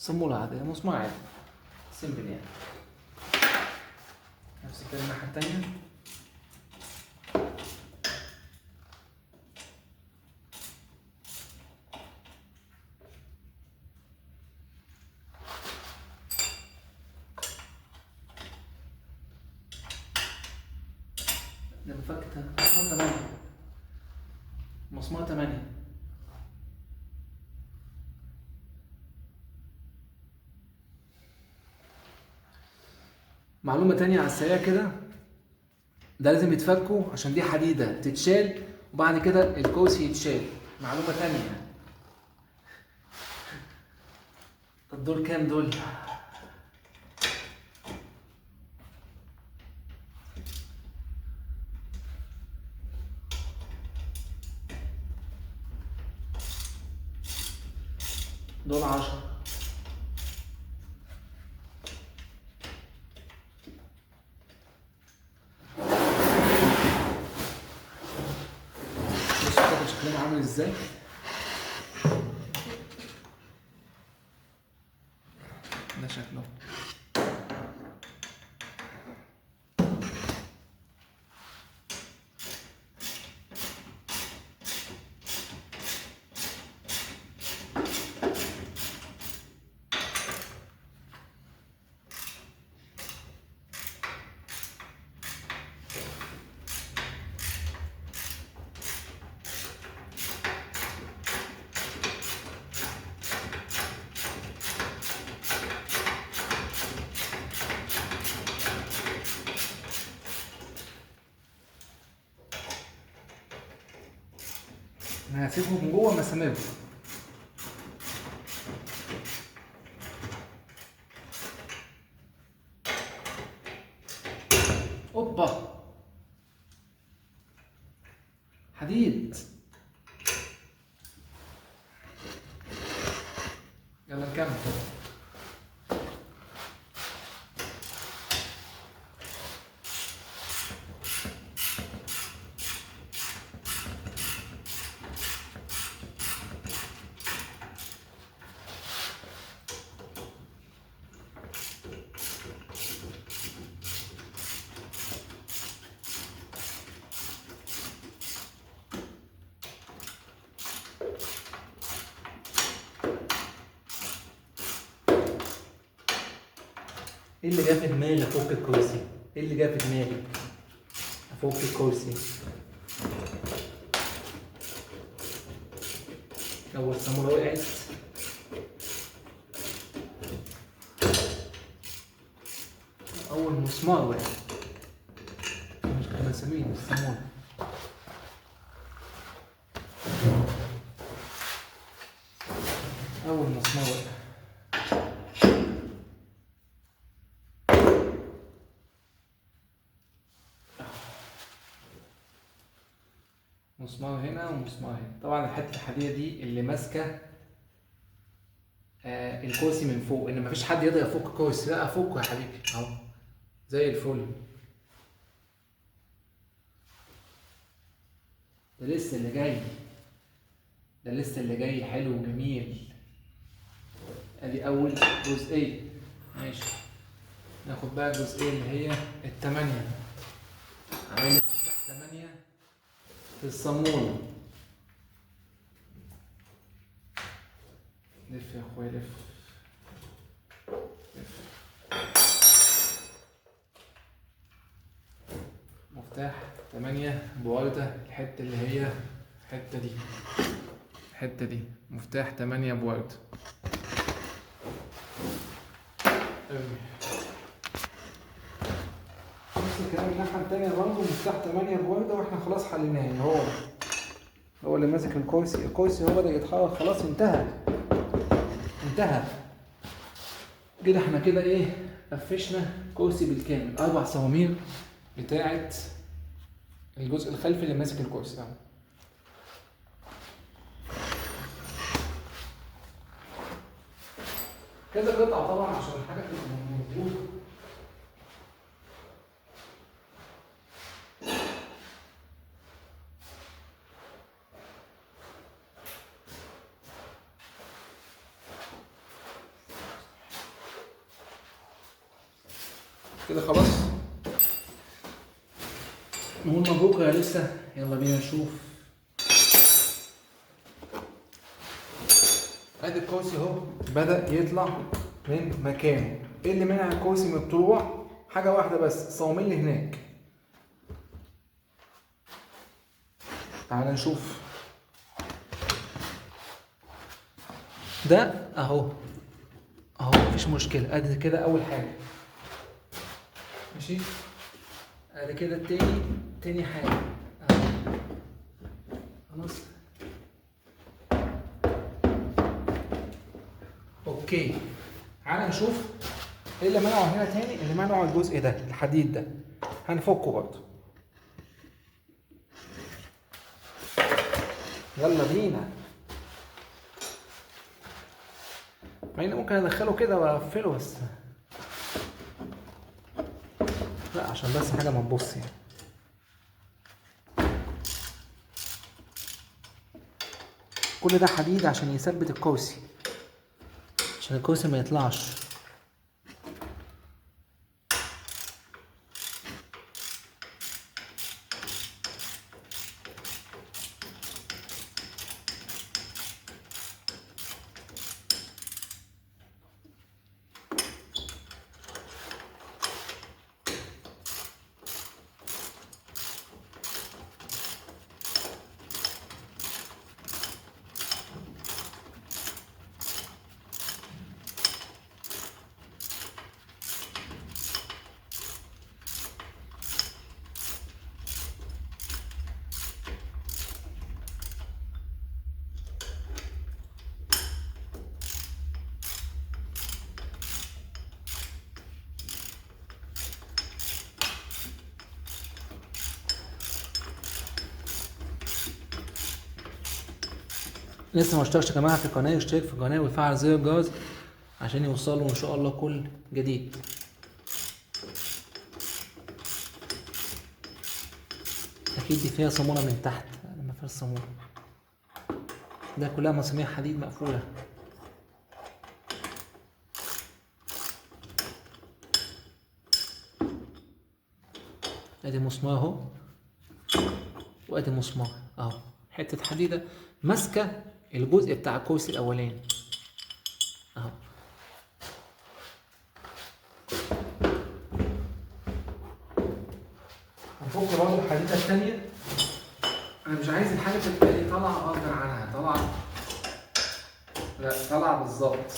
صامولة عادية، مسمار عادي simple يعني. نفس الكلام الناحية التانية. ده مفك مسمار 8، مسمار 8. معلومة تانية على السريع كده، ده لازم يتفكوا عشان دي حديدة تتشال وبعد كده الكرسي يتشال. معلومة تانية يعني. طب دول كام دول؟ دول 10. بصوا كده شكلهم عامل ازاي. ده شكله. انا هسيبهم جوه مساميرهم. اوبا، حديد. يلا نكمل. ايه اللي جه في دماغي افك الكرسي؟ ايه اللي جه في دماغي افك الكرسي؟ اول صامولة وقعت. اول مسمار وقع، مش مسامير، الصامولة. اول مسمار وقع. مسمار هنا ومسمار هنا. طبعا الحتة الحديدة دي اللي ماسكه الكرسي من فوق، ان مفيش حد يقدر يفك الكرسي. لا افكه يا حبيبي اهو زي الفل. ده لسه اللي جاي، ده لسه اللي جاي حلو وجميل. ادي اول جزئية، ماشي. ناخد بقى الجزئية اللي هي التمانية. عامل 8 في الصامولة. لف يا اخويا، لف لف. مفتاح 8 بوردة، الحتة اللي هي الحتة دي، الحتة دي مفتاح 8 بوردة. نفس الكلام الناحية التانية برضه مفتاح 8 بوردة، واحنا خلاص حليناه. هو اللي ماسك الكرسي، الكرسي هو بدأ يتحرك خلاص، انتهى انتهى كده. احنا كده ايه، قفشنا كرسي بالكامل، 4 صواميل بتاعة الجزء الخلفي اللي ماسك الكرسي اهو. كذا قطعة طبعا عشان الحاجة تبقى مظبوطة. كده خلاص. نقول مبروك يا لسه. يلا بينا نشوف. ادي الكرسي اهو بدأ يطلع من مكانه. ايه اللي منع الكرسي من الطلوع؟ حاجة واحدة بس، الصواميل اللي هناك. تعال نشوف ده اهو، اهو مفيش مشكلة. ادي كده اول حاجة ماشي، ادي كده التاني، تاني حاجة اهو خلاص. okay، تعالى نشوف ايه اللي منعه هنا تاني. اللي منعه الجزء ده، الحديد ده هنفكه برضه. يلا بينا. مع اني ممكن ادخله كده واقفله، بس لا، عشان بس حاجة ما تبص يعني. كل ده حديد عشان يثبت الكرسي، عشان الكرسي ما يطلعش. لسه ما اشتركش يا جماعة في القناة، يشترك في القناة ويفعل زر الجرس عشان يوصلوا ان شاء الله كل جديد. اكيد دي فيها صاموله من تحت، لا ما فيهاش صاموله، ده كلها مسامير حديد مقفولة. ادي مسمار اهو، وادي مسمار اهو، حتة حديده ماسكه الجزء بتاع الكرسي الاولاني اهو. هنفك برضه الحديدة الثانية. انا مش عايز الحاجة تبقى ايه طالعه غصب عنها، طالعه لا طالعه بالظبط.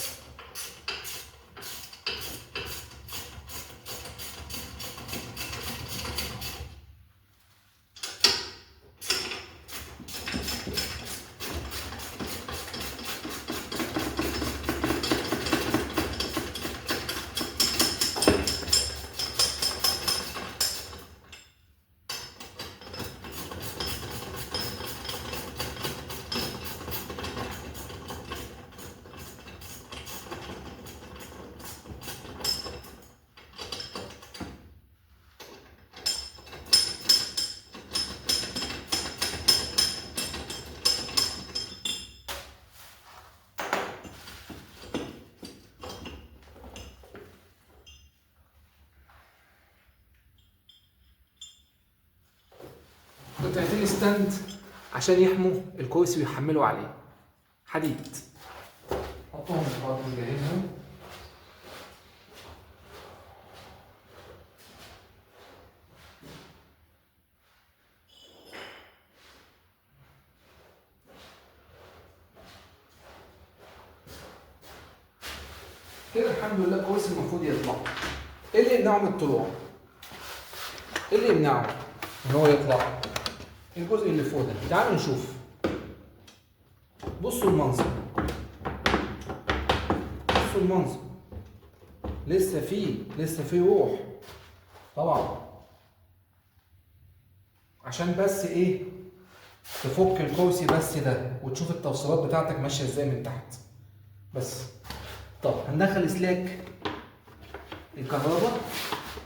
قطعتين stand عشان يحموا الكرسي ويحملوا عليه حديد. حطهم برضه نجهزهم. كده الحمد لله الكرسي المفروض يطلع. ايه اللي يمنعه من الطلوع؟ ايه اللي يمنعه ان هو يطلع؟ الجزء اللي فوق ده. تعالوا نشوف. بصوا المنظر، بصوا المنظر، لسه فيه روح طبعا. عشان بس ايه؟ تفك الكرسي بس ده وتشوف التوصيلات بتاعتك ماشية ازاي من تحت بس. طب هندخل سلاك الكهرباء،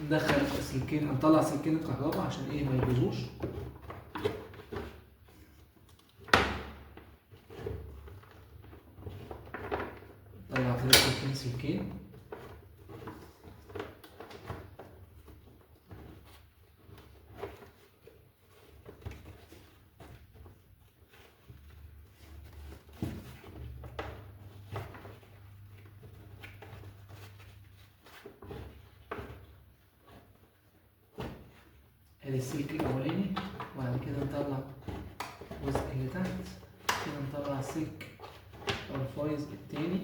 ندخل سلكين، هنطلع سلكين الكهرباء عشان ايه؟ ما يبوظوش. طلع كده سلكين سلكين. ادي السلك الاولاني، وبعد كده نطلع الجزء اللي تحت كده، نطلع السلك او الفايز التاني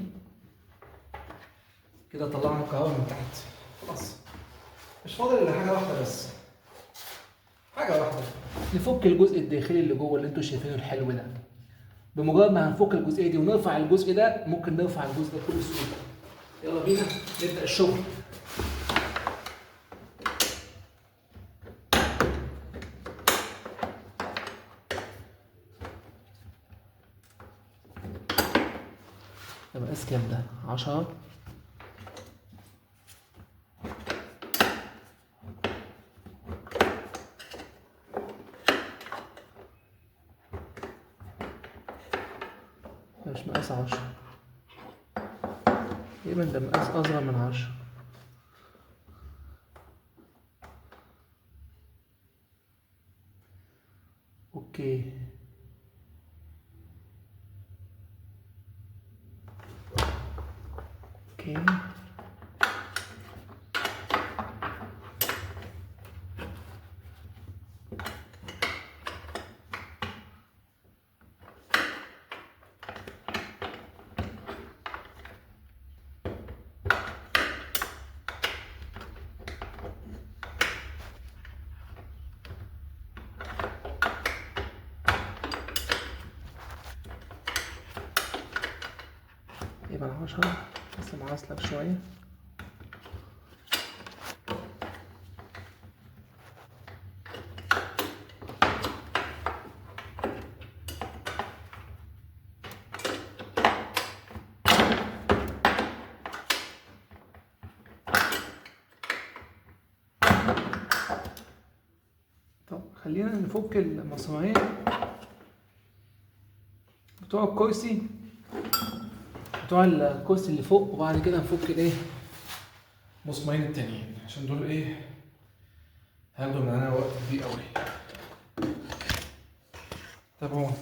كده. طلعنا الكهرباء من تحت خلاص، مش فاضل الا حاجة واحدة بس، حاجة واحدة، نفك الجزء الداخلي اللي جوه اللي انتوا شايفينه الحلو ده. بمجرد ما هنفك الجزئية دي ونرفع الجزء ده، ممكن نرفع الجزء ده بكل سهولة. يلا بينا نبدا الشغل. ده مقاس كام ده؟ 10. ده مش مقاس 10 تقريبا، ده مقاس أصغر من 10. okay okay يبقى 10 بس معصلك شوية. طب خلينا نفك المسامير بتوع الكرسي، بتوع الكرسي اللي فوق، وبعد كده نفك الايه مسمارين التانيين عشان دول ايه هياخدوا مننا وقت كبير قوي. تابعونا.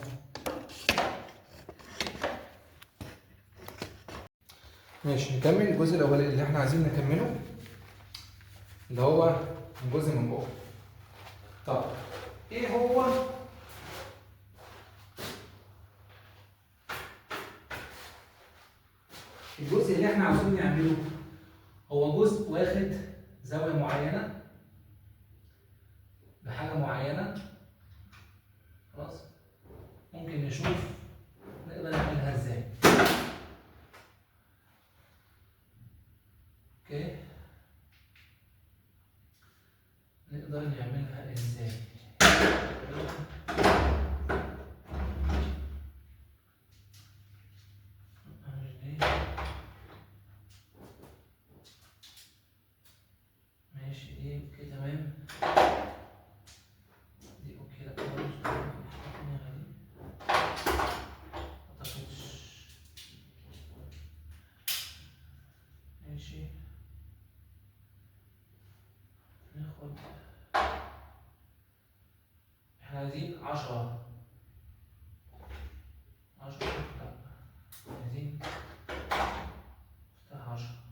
ماشي، نكمل الجزء الاولاني اللي احنا عايزين نكمله اللي هو الجزء من جوه. طب ايه هو الجزء اللي احنا عاوزين نعمله؟ هو جزء واخد زاوية معينة بحاجة معينة، خلاص ممكن نشوف نقدر نعملها ازاي. okay نقدر نعملها ازاي. ماشي دي okay تمام، دي okay. لا خالص اعتقدش. ماشي ناخد، احنا عايزين 10 10، لا عايزين مفتاح 10.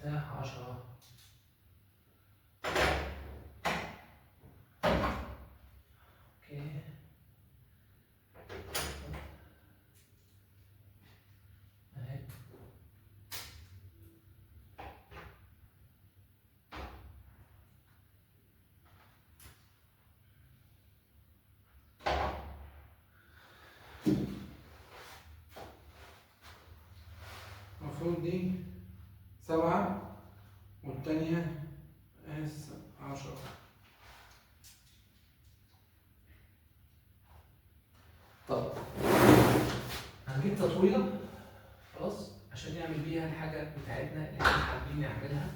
مفتاح 10. okay اهي. المفروض دي 7 والتانية اس 10. طب هنجيب تطويلة خلاص عشان نعمل بيها الحاجة بتاعتنا اللي احنا حابين نعملها.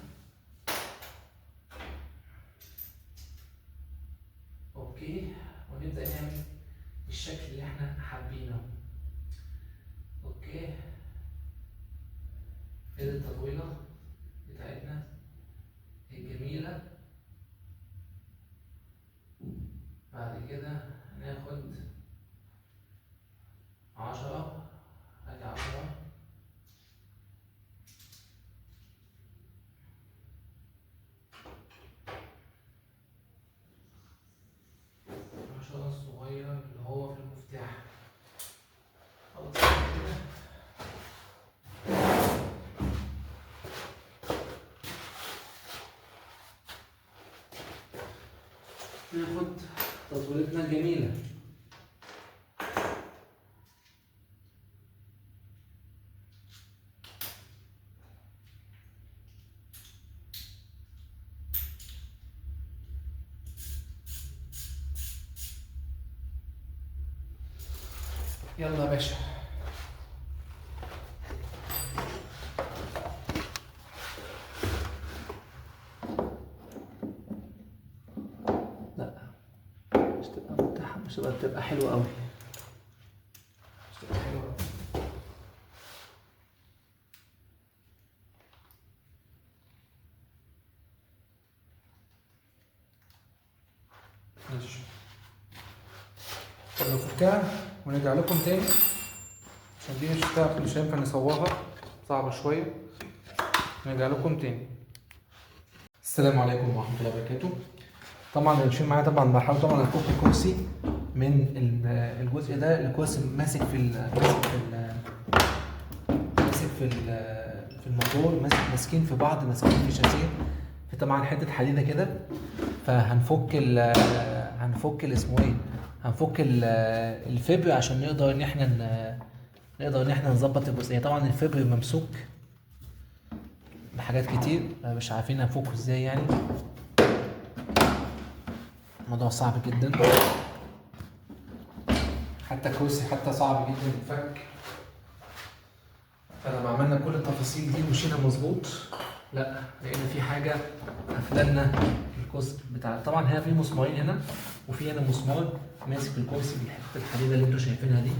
okay ونبدأ نعمل الشكل اللي احنا حابينه. okay ادي التطويلة بتاعتنا الجميلة. بعد كده هناخد 10 ناخد تطويلتنا الجميلة. يلا يا باشا. لا مش تبقى متاحة، مش تبقى حلوة قوي، مش تبقى حلوة قوي. ماشي، طب نفكها ونرجع لكم تاني عشان دي مش هينفع نصورها، صعبة شوية. نرجع لكم تاني. السلام عليكم ورحمة الله وبركاته. طبعا اللي معايا طبعا بحاول طبعا افك الكرسي من الجزء ده. الكرسي ماسك في ماسك في الموتور، ماسكين في بعض، ماسكين في شاسيه، في طبعا حتة حديدة كده. فهنفك هنفك اسمه ايه، هنفك الفبر عشان نقدر ان احنا نظبط الجزئية. طبعا الفبر ممسوك بحاجات كتير، مش عارفين هنفكه ازاي، يعني الموضوع صعب جدا، حتى الكرسي حتى صعب جدا يتفك. فلما عملنا كل التفاصيل دي ومشينا مظبوط، لا لقينا في حاجة قفلنا الكرسي بتاع. طبعا هنا في مسمارين هنا، وفي هنا مسمار ماسك الكرسي بالحتة الحديدة اللي انتوا شايفينها دي.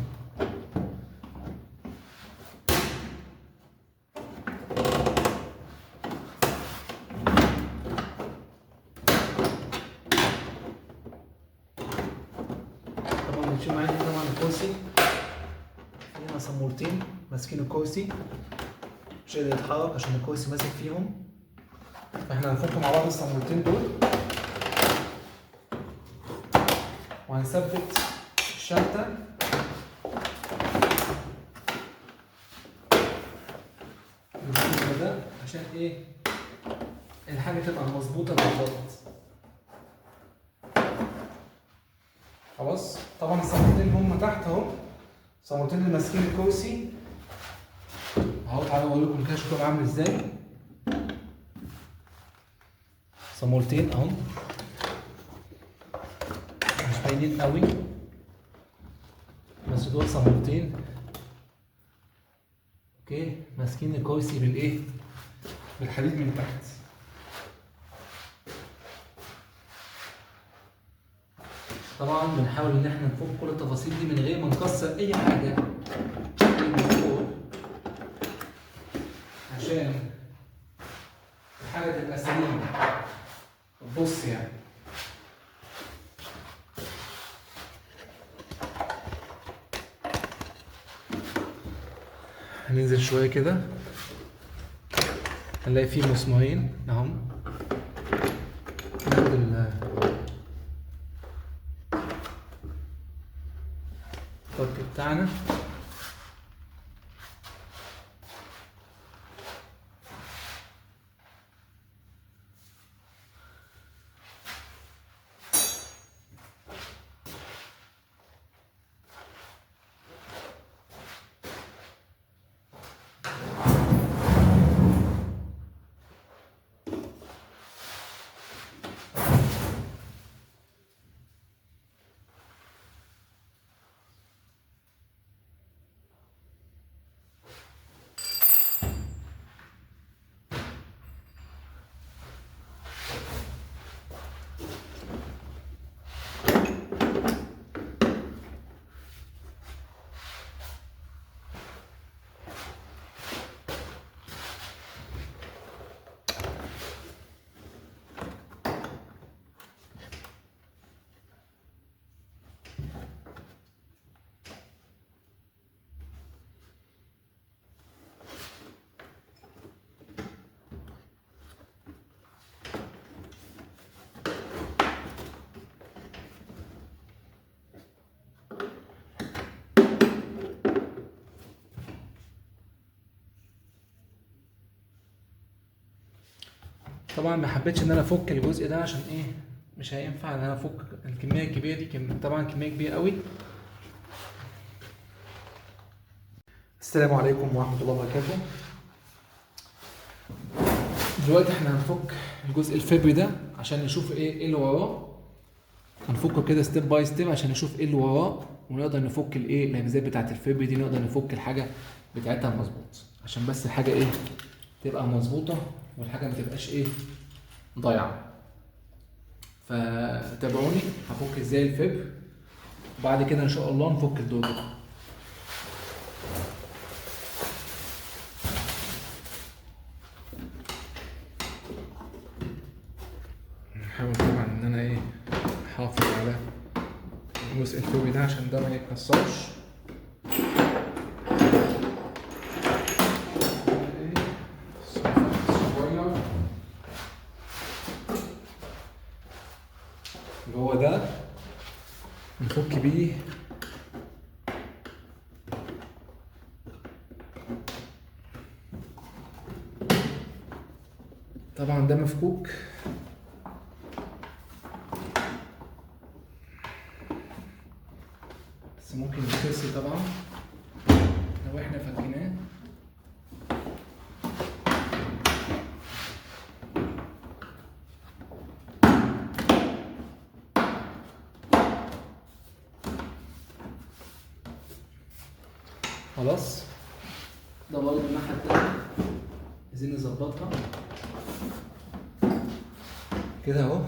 طبعا بتشوف معايا طبعا الكرسي في هنا صامولتين ماسكين الكرسي، مش قادر يتحرك عشان الكرسي ماسك فيهم. فاحنا هنفك مع بعض الصامولتين دول وهنثبت الشنطة بالشكل ده عشان ايه الحاجة تبقى مظبوطة بالظبط. خلاص، طبعا الصامولتين هم تحت اهو، الصامولتين اللي ماسكين الكرسي اهو. تعالوا اوريكم كده شكلهم عامل ازاي. صامولتين اهو، مش باينين قوي بس دول صامولتين. okay، ماسكين الكرسي بالايه، بالحديد من تحت. طبعا بنحاول ان احنا نفك كل التفاصيل دي من غير ما نكسر اي حاجة عشان الحاجة تبقى سليمة. بص يعني هننزل شوية كده هنلاقي فيه مسمارين اهم. ناخد الفك بتاعنا، طبعا ما حبيتش ان انا افك الجزء ده عشان ايه، مش هينفع ان انا افك الكمية الكبيرة دي، طبعا كمية كبيرة قوي. السلام عليكم ورحمة الله وبركاته. دلوقتي احنا هنفك الجزء الفبري ده عشان نشوف ايه اللي وراه. هنفكه كده step by step عشان نشوف ايه اللي وراه، ونقدر نفك الايه الاجزاء بتاعت الفبري دي، نقدر نفك الحاجة بتاعتها مظبوط، عشان بس الحاجة ايه تبقى مظبوطة والحاجة ما تبقاش ايه ضايعة. فتابعوني هفك ازاي الفبر، وبعد كده ان شاء الله نفك الدور ده. نحاول طبعا ان انا ايه احافظ على الجزء الفوقي ده عشان ده ما يتكسرش. صغير اللي هو ده نفك بيه طبعا ده مفكوك. بس ممكن يتكسر طبعا لو احنا فكيناه. خلاص ده برضه الناحية التانية عايزين نظبطها كده اهو،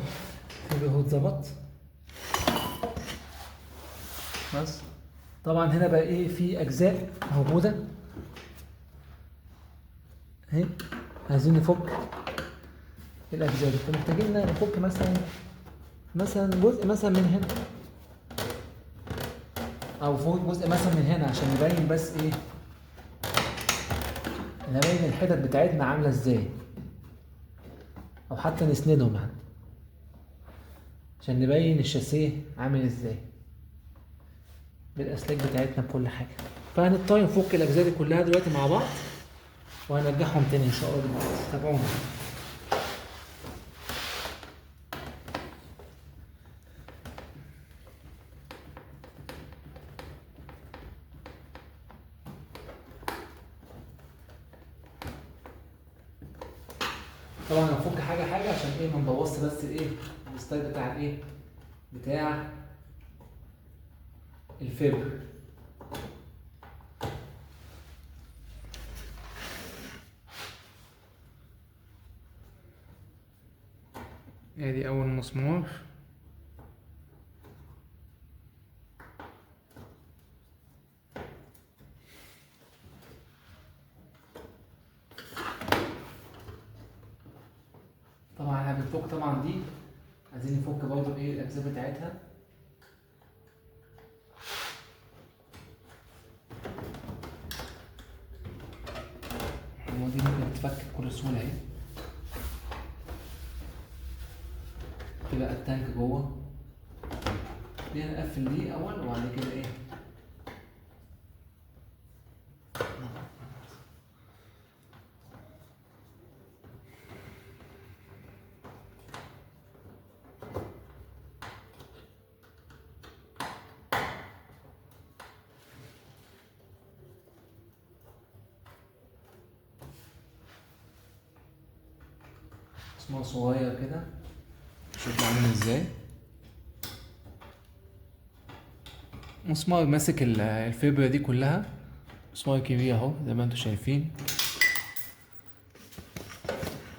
كده اهو اتظبط. بس طبعا هنا بقى ايه في اجزاء موجودة اهي، عايزين نفك الاجزاء دي، فمحتاجين نفك مثلا جزء مثلا من هنا، او فوق جزء مثلا من هنا، عشان نبين بس ايه، نبين الحتت بتاعتنا عامله ازاي، او حتى نسندهم حتى عشان نبين الشاسيه عامل ازاي بالاسلاك بتاعتنا بكل حاجة. فهنضطر نفك الاجزاء دي كلها دلوقتي مع بعض، وهنرجعهم تاني ان شاء الله دلوقتي. تابعونا. طبعا هنفك حاجة حاجة عشان ايه ما نبوظش بس الايه ال style بتاع الايه بتاع الفبر. ادي اول مسمار. طبعا احنا بنفك طبعا دي، عايزين نفك برضه ايه الاجزاء بتاعتها. دي ممكن تتفك بكل سهولة اهي، تبقى التانك جوه. دي هنقفل دي اول، وبعد كده ايه مسمار صغير كده، شوف عامل ازاي. مسمار ماسك الفبرة دي كلها، مسمار كبير اهو زي ما انتم شايفين،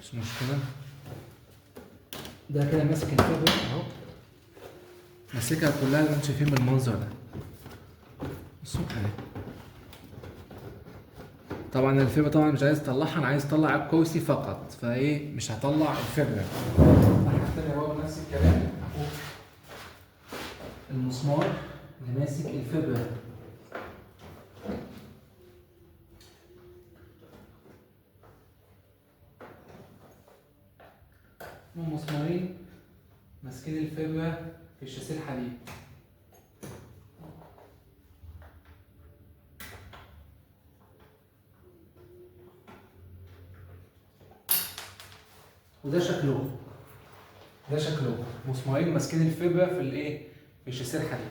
مش مشكلة. ده كده ماسك الفبرة اهو، ماسكها كلها زي ما انتم شايفين بالمنظر ده. بصوا اهي. طبعا الفبرة طبعا مش عايز اطلعها، انا عايز اطلع الكرسي فقط، فايه مش هطلع الفبرة. الناحية التانية برضه نفس الكلام، هفك المسمار اللي ماسك الفبرة. مسمارين ماسكين الفبرة في الشاسيه الحديد. وده شكله، ده شكله مسمارين ماسكين الفبره في الايه، في الشاسيه الحديد.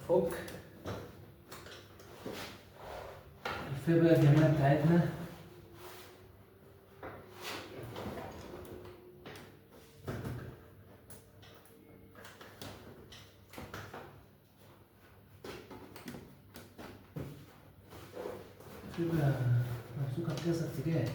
فك الفبره الجميلة بتاعتنا. الفبره ممسوكه بكذا اتجاه.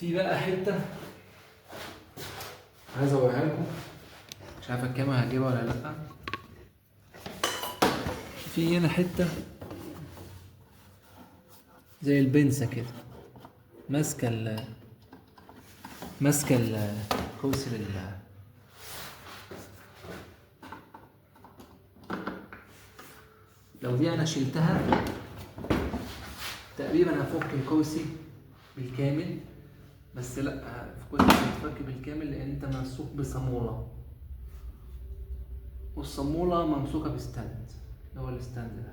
في بقى حتة عايز اوريها لكم، مش عارف الكاميرا هتجيبها ولا لا. في هنا حتة زي البنسه كده ماسكه ال ماسكه الكرسي لل لو دي انا شلتها تقريبا هفك الكرسي بالكامل، بس لا الكرسي مش هيتفك بالكامل لان انت ممسوك بصامولة، والصامولة ممسوكة ب stand اللي هو ال stand ده،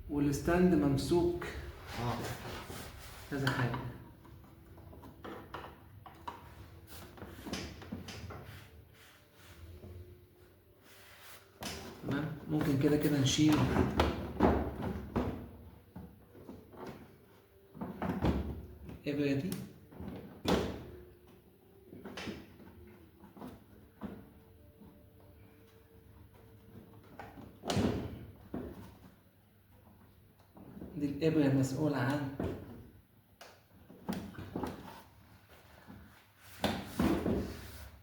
وال stand ممسوك كذا حاجة. تمام، ممكن كده كده نشيل الإبرة دي. دي الإبرة المسؤولة عن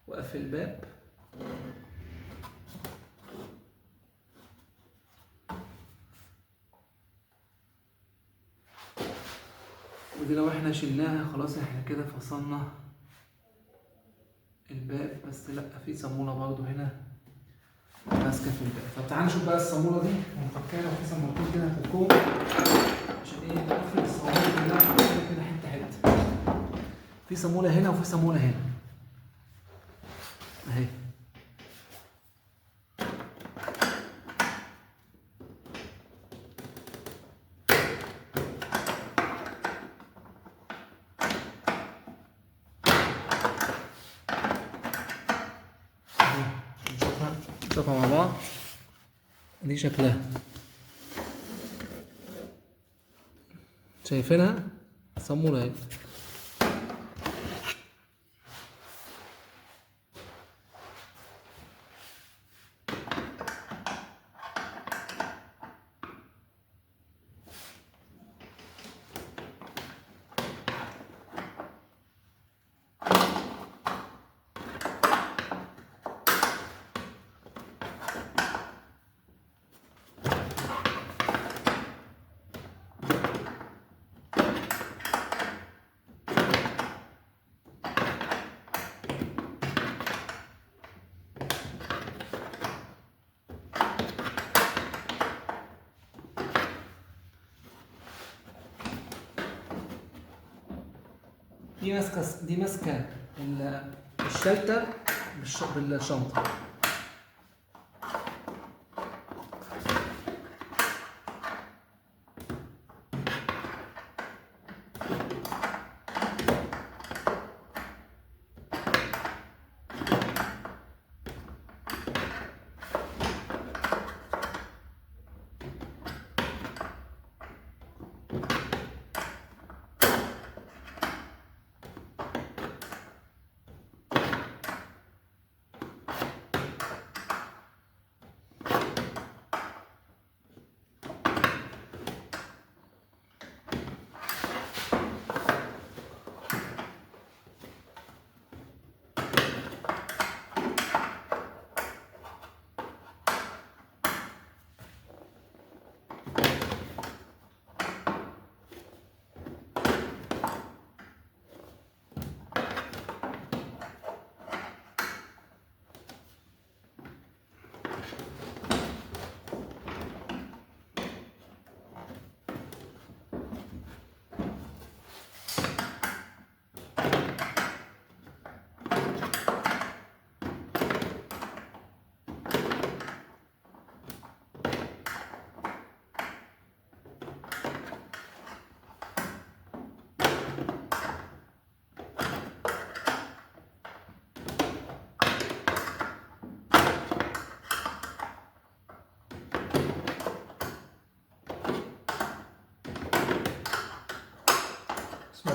وقف الباب. ودي لو احنا شلناها خلاص احنا كده فصلنا الباب، بس لا في صامولة برضو هنا ماسكة في الباب. طب تعالى نشوف بقى الصامولة دي ونفكها، لو في صامولتين كده هنفكهم عشان ايه نقفل الصامولة كلها كده كده حتة حتة. في صامولة هنا وفي صامولة هنا اهي. نشوفها مع بعض، دي شكلها شايفينها صامولة اهي. دي ماسكه الشلته بالشنطه.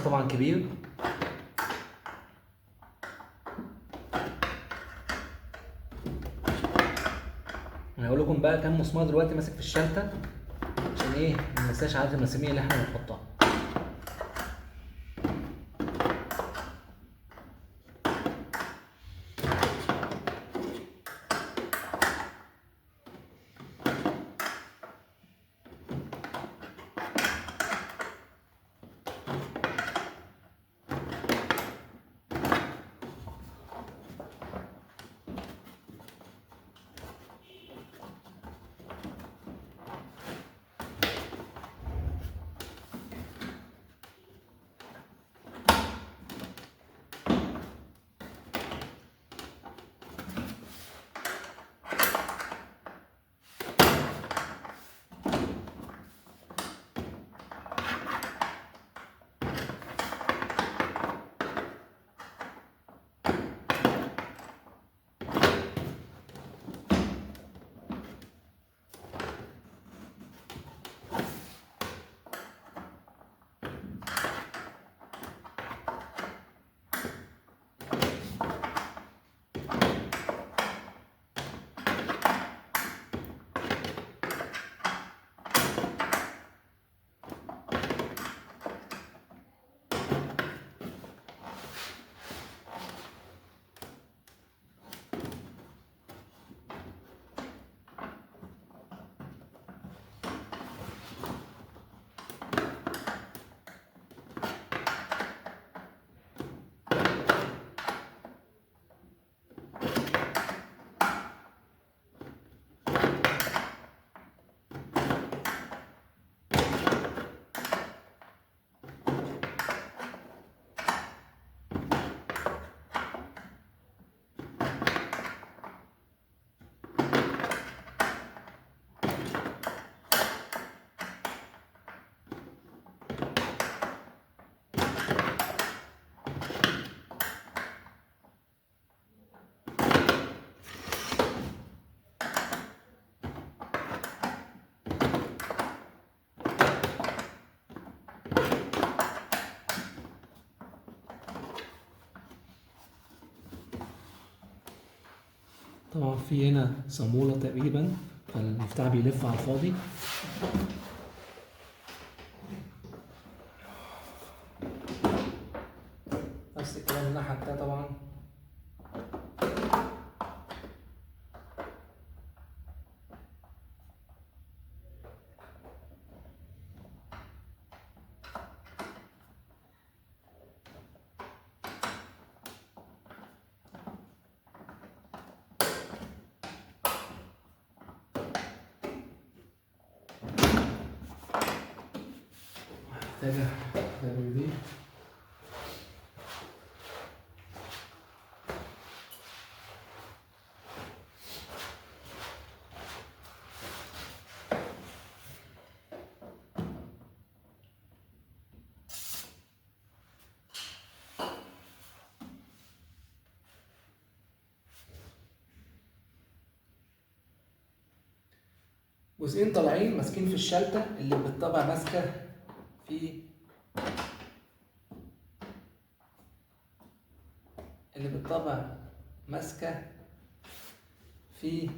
طبعا كبير. انا هقول لكم بقى كام مسمار دلوقتي ماسك في الشلته عشان ايه ما ننساش عدد المسامير اللي احنا بنحطها. طبعا في هنا صامولة تقريبا، فالمفتاح بيلف على الفاضي. نفس الكلام الناحية التانية طبعا. محتاجة دي. جزئين طالعين ماسكين في الشلتة اللي بالطبع ماسكة في اللي بالطبع ماسكة في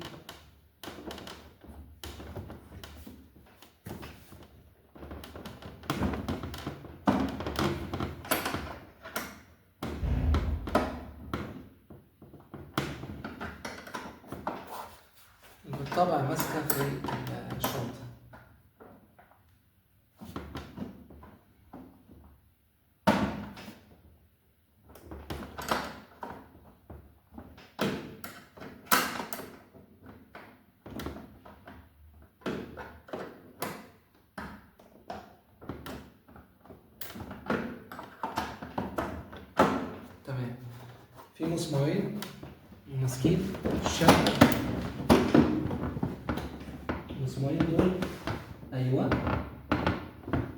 بالطبع ماسكة في الشنطة. تمام، في مسمارين ماسكين الشنطة، المسمارين دول ايوه،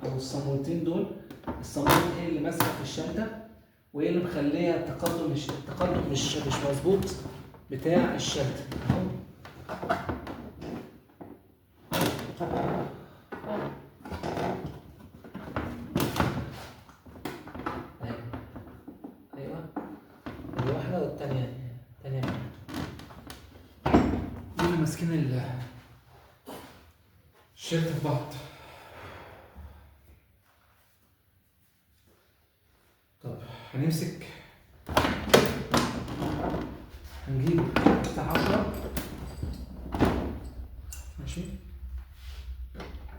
او الصامولتين دول. الصامولتين هي اللي ماسكه في الشنطة وهي اللي مخليه التقدم مش مظبوط بتاع الشنطة اهو. التانية تانية. دول ماسكين الشلت في بعض. طب هنمسك، هنجيب بتاع 10، ماشي،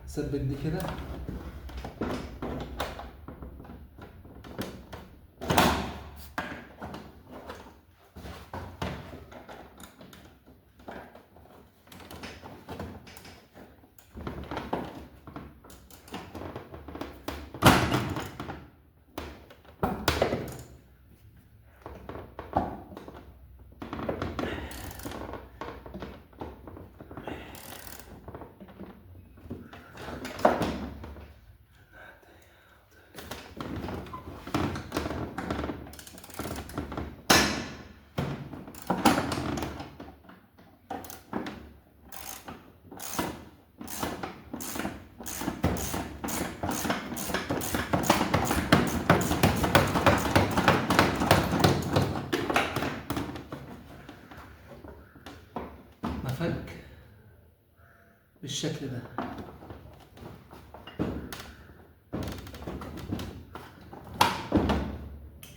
نثبت دي كده. مفك بالشكل ده.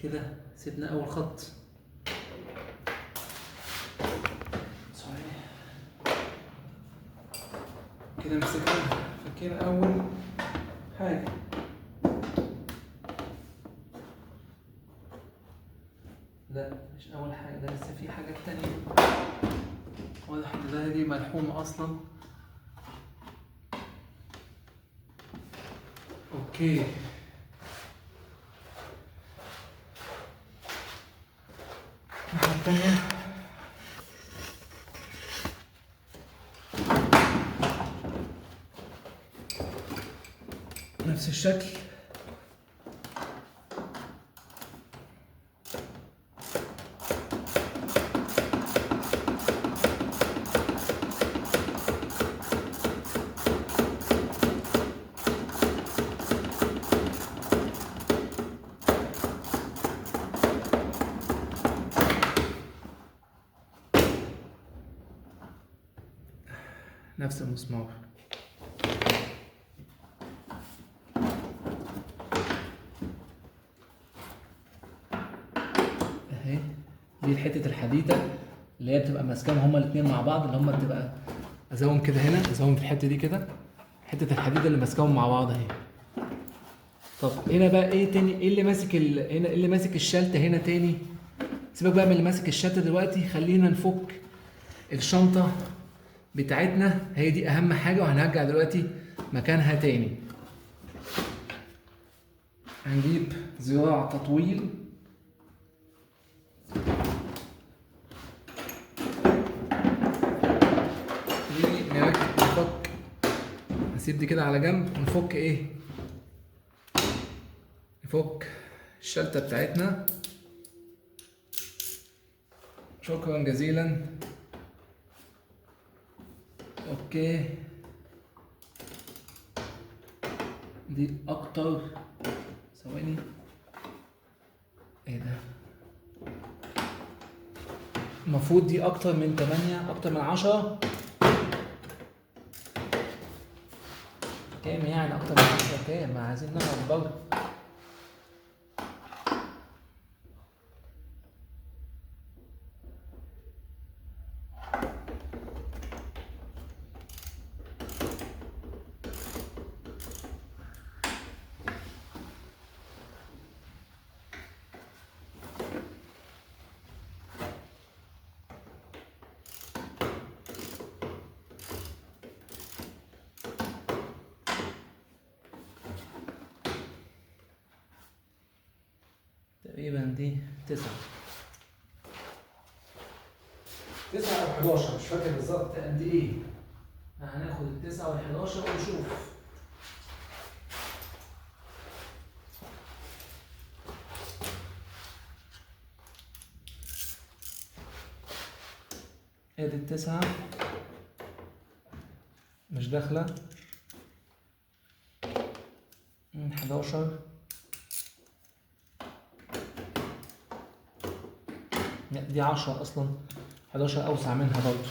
كده سيبنا اول خط. سوري، كده مسكنا فكينا اول حاجة. لا مش اول حاجة، ده لسه في حاجة تانية. واضح ان ده دي ملحومة اصلا. okay، الناحية التانية. نفس الشكل. نفس المسمار. اهي دي حتة الحديدة اللي هي بتبقى ماسكاهم هما الاتنين مع بعض، اللي هما بتبقى ازوم كده هنا، ازوم في الحتة دي كده، حتة الحديدة اللي ماسكاهم مع بعض اهي. طب هنا بقى ايه تاني؟ ايه اللي ماسك هنا ايه اللي ماسك الشلتة هنا تاني؟ سيبك بقى من اللي ماسك الشلتة دلوقتي، خلينا نفك الشنطة بتاعتنا، هي دي اهم حاجة، وهنرجع دلوقتي مكانها تاني. هنجيب ذراع تطويل. نفك، نسيب دي كده على جنب، ونفك ايه؟ نفك الشلتة بتاعتنا. شكرا جزيلا. okay، دي اكتر. ثواني، ايه ده؟ المفروض دي اكتر من 8، اكتر من 10. كام يعني اكتر من 10؟ كام؟ ما عايزين نعرف برضه. تقريبا دي 9 9 أو 11، مش فاكر بالظبط قد إيه. هناخد 9 وال11 ونشوف. ادي 9 مش داخلة، 11 لا دي 10 اصلا، 11 اوسع منها برضه.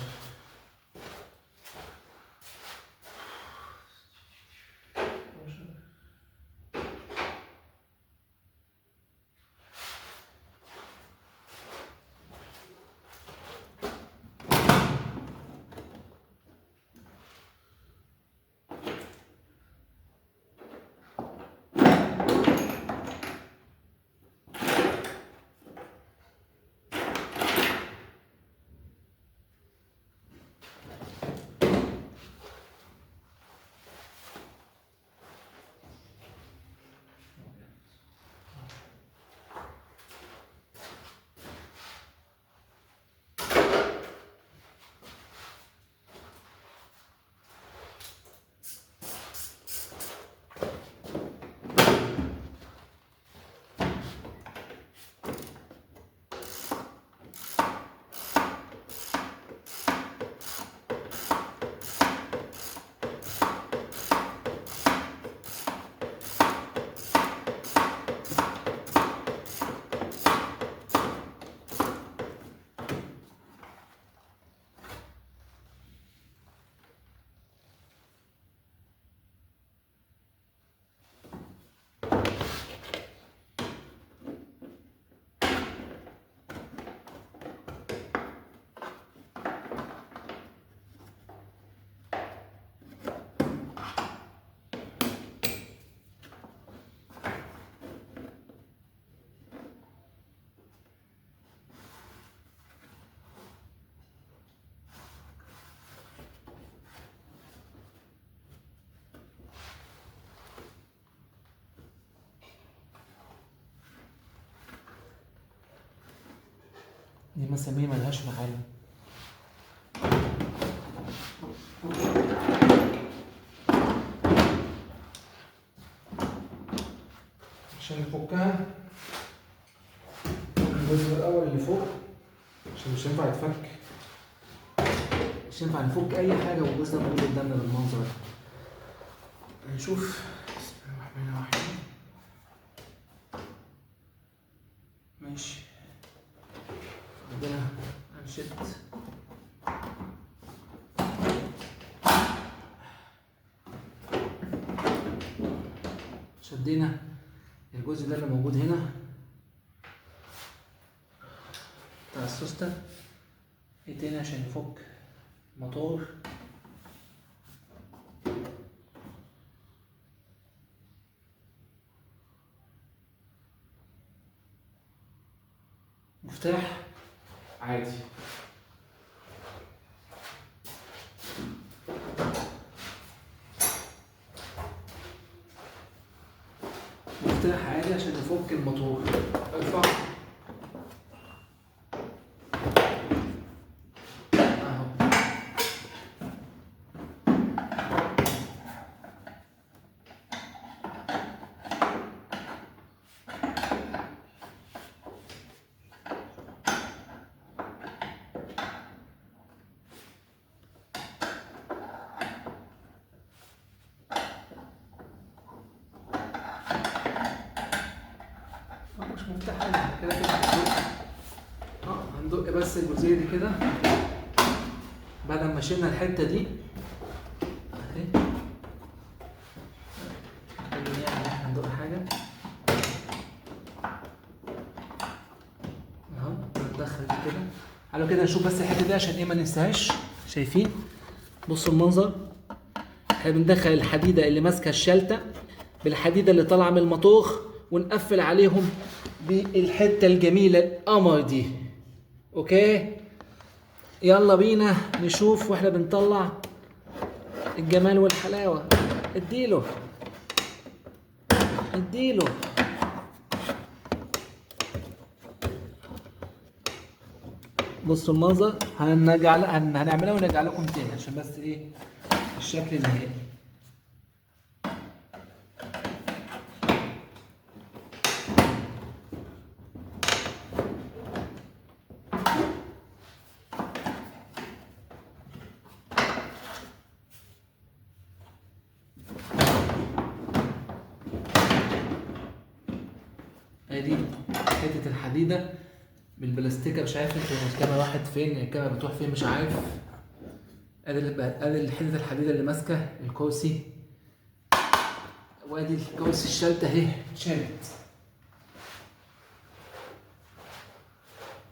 دي مسامير ملهاش معالم. عشان نفكها الجزء الاول اللي فوق، عشان مش هينفع يتفك، مش هينفع نفك اي حاجة والجزء ده موجود قدامنا بالمنظر ده. هنشوف. بسم الله الرحمن الرحيم. ماشي، عندنا هنشد شدينا الجزء ده اللي موجود هنا بتاع السوستة. ايه تاني عشان نفك الموتور؟ مفتاح عادي. مفتاح عادي عشان نفك الموتور. ارفع اهو. مش مفتاح عادي كده كده هندق. هندق بس الجزئية دي كده بعد ما شلنا الحتة دي اهي. يعني احنا هندق حاجة اهو، ندخل كده على كده، نشوف بس الحتة دي عشان ايه ما ننساهاش. شايفين؟ بصوا المنظر. احنا بندخل الحديدة اللي ماسكه الشلته بالحديده اللي طالعه من المطوخ، ونقفل عليهم بالحتة الجميلة القمر دي. اوكي، يلا بينا نشوف واحنا بنطلع الجمال والحلاوه. اديله اديله. بصوا المنظر. هنعملها ونرجع لكم تاني عشان بس ايه الشكل النهائي. ادي حتة الحديدة بالبلاستيكه، مش عارف انتوا الكاميرا راحت فين، الكاميرا بتروح فين مش عارف. ادي الحتة الحديدة اللي ماسكه الكرسي، وادي الكرسي الشلته اهي اتشالت.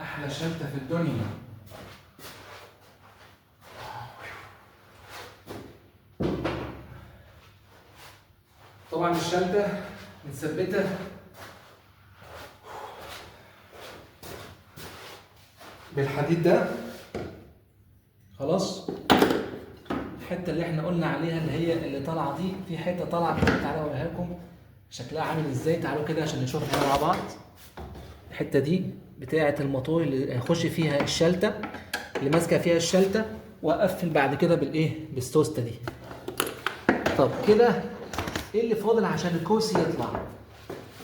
احلى شلته في الدنيا. طبعا الشلته متثبته بالحديد ده. خلاص الحتة اللي احنا قلنا عليها اللي هي اللي طالعه دي، في حتة طالعه تعالوا اوريها لكم شكلها عامل ازاي، تعالوا كده عشان نشوفها مع بعض. الحتة دي بتاعه الموتور اللي هيخش فيها الشلته، اللي ماسكه فيها الشلته، واقفل بعد كده بالايه، بالسوسته دي. طب كده ايه اللي فاضل عشان الكرسي يطلع؟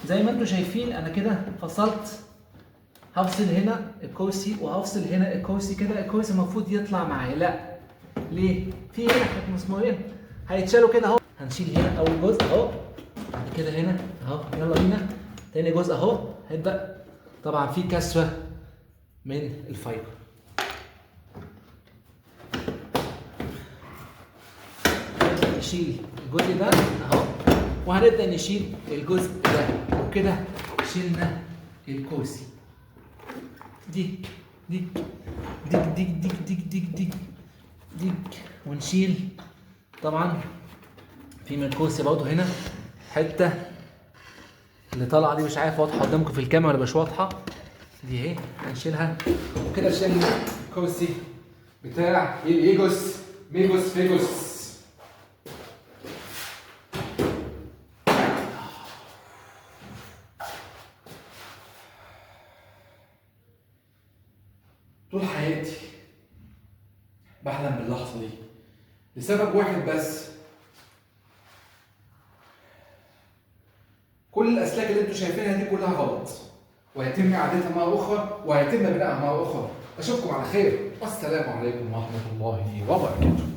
زي ما انتم شايفين انا كده فصلت، هفصل هنا الكرسي وهفصل هنا الكرسي، كده الكرسي المفروض يطلع معايا. لا ليه؟ في هنا مسمارين هيتشالوا كده اهو. هنشيل هنا اول جزء اهو، بعد كده هنا اهو، يلا بينا تاني جزء اهو. هيبدا طبعا في كسوه من ال fiber. نبدا نشيل الجزء ده اهو، وهنبدا نشيل الجزء ده، وكده شلنا الكرسي. دي دي دي دي دي دي دي دي دي، ونشيل طبعا في من الكرسي برضه هنا حتة اللي طالعه دي، مش عارف واضحة قدامكم في الكاميرا ولا مش واضحة، دي اهي هنشيلها. وكده شلنا الكرسي بتاع الإيجوس ميجوس فيجوس. طول حياتي بحلم باللحظة دي لسبب واحد بس، كل الأسلاك اللي انتوا شايفينها دي كلها غلط، وهيتم إعادتها مرة أخرى، وهيتم بنائها مرة أخرى. أشوفكم على خير، والسلام عليكم ورحمة الله وبركاته.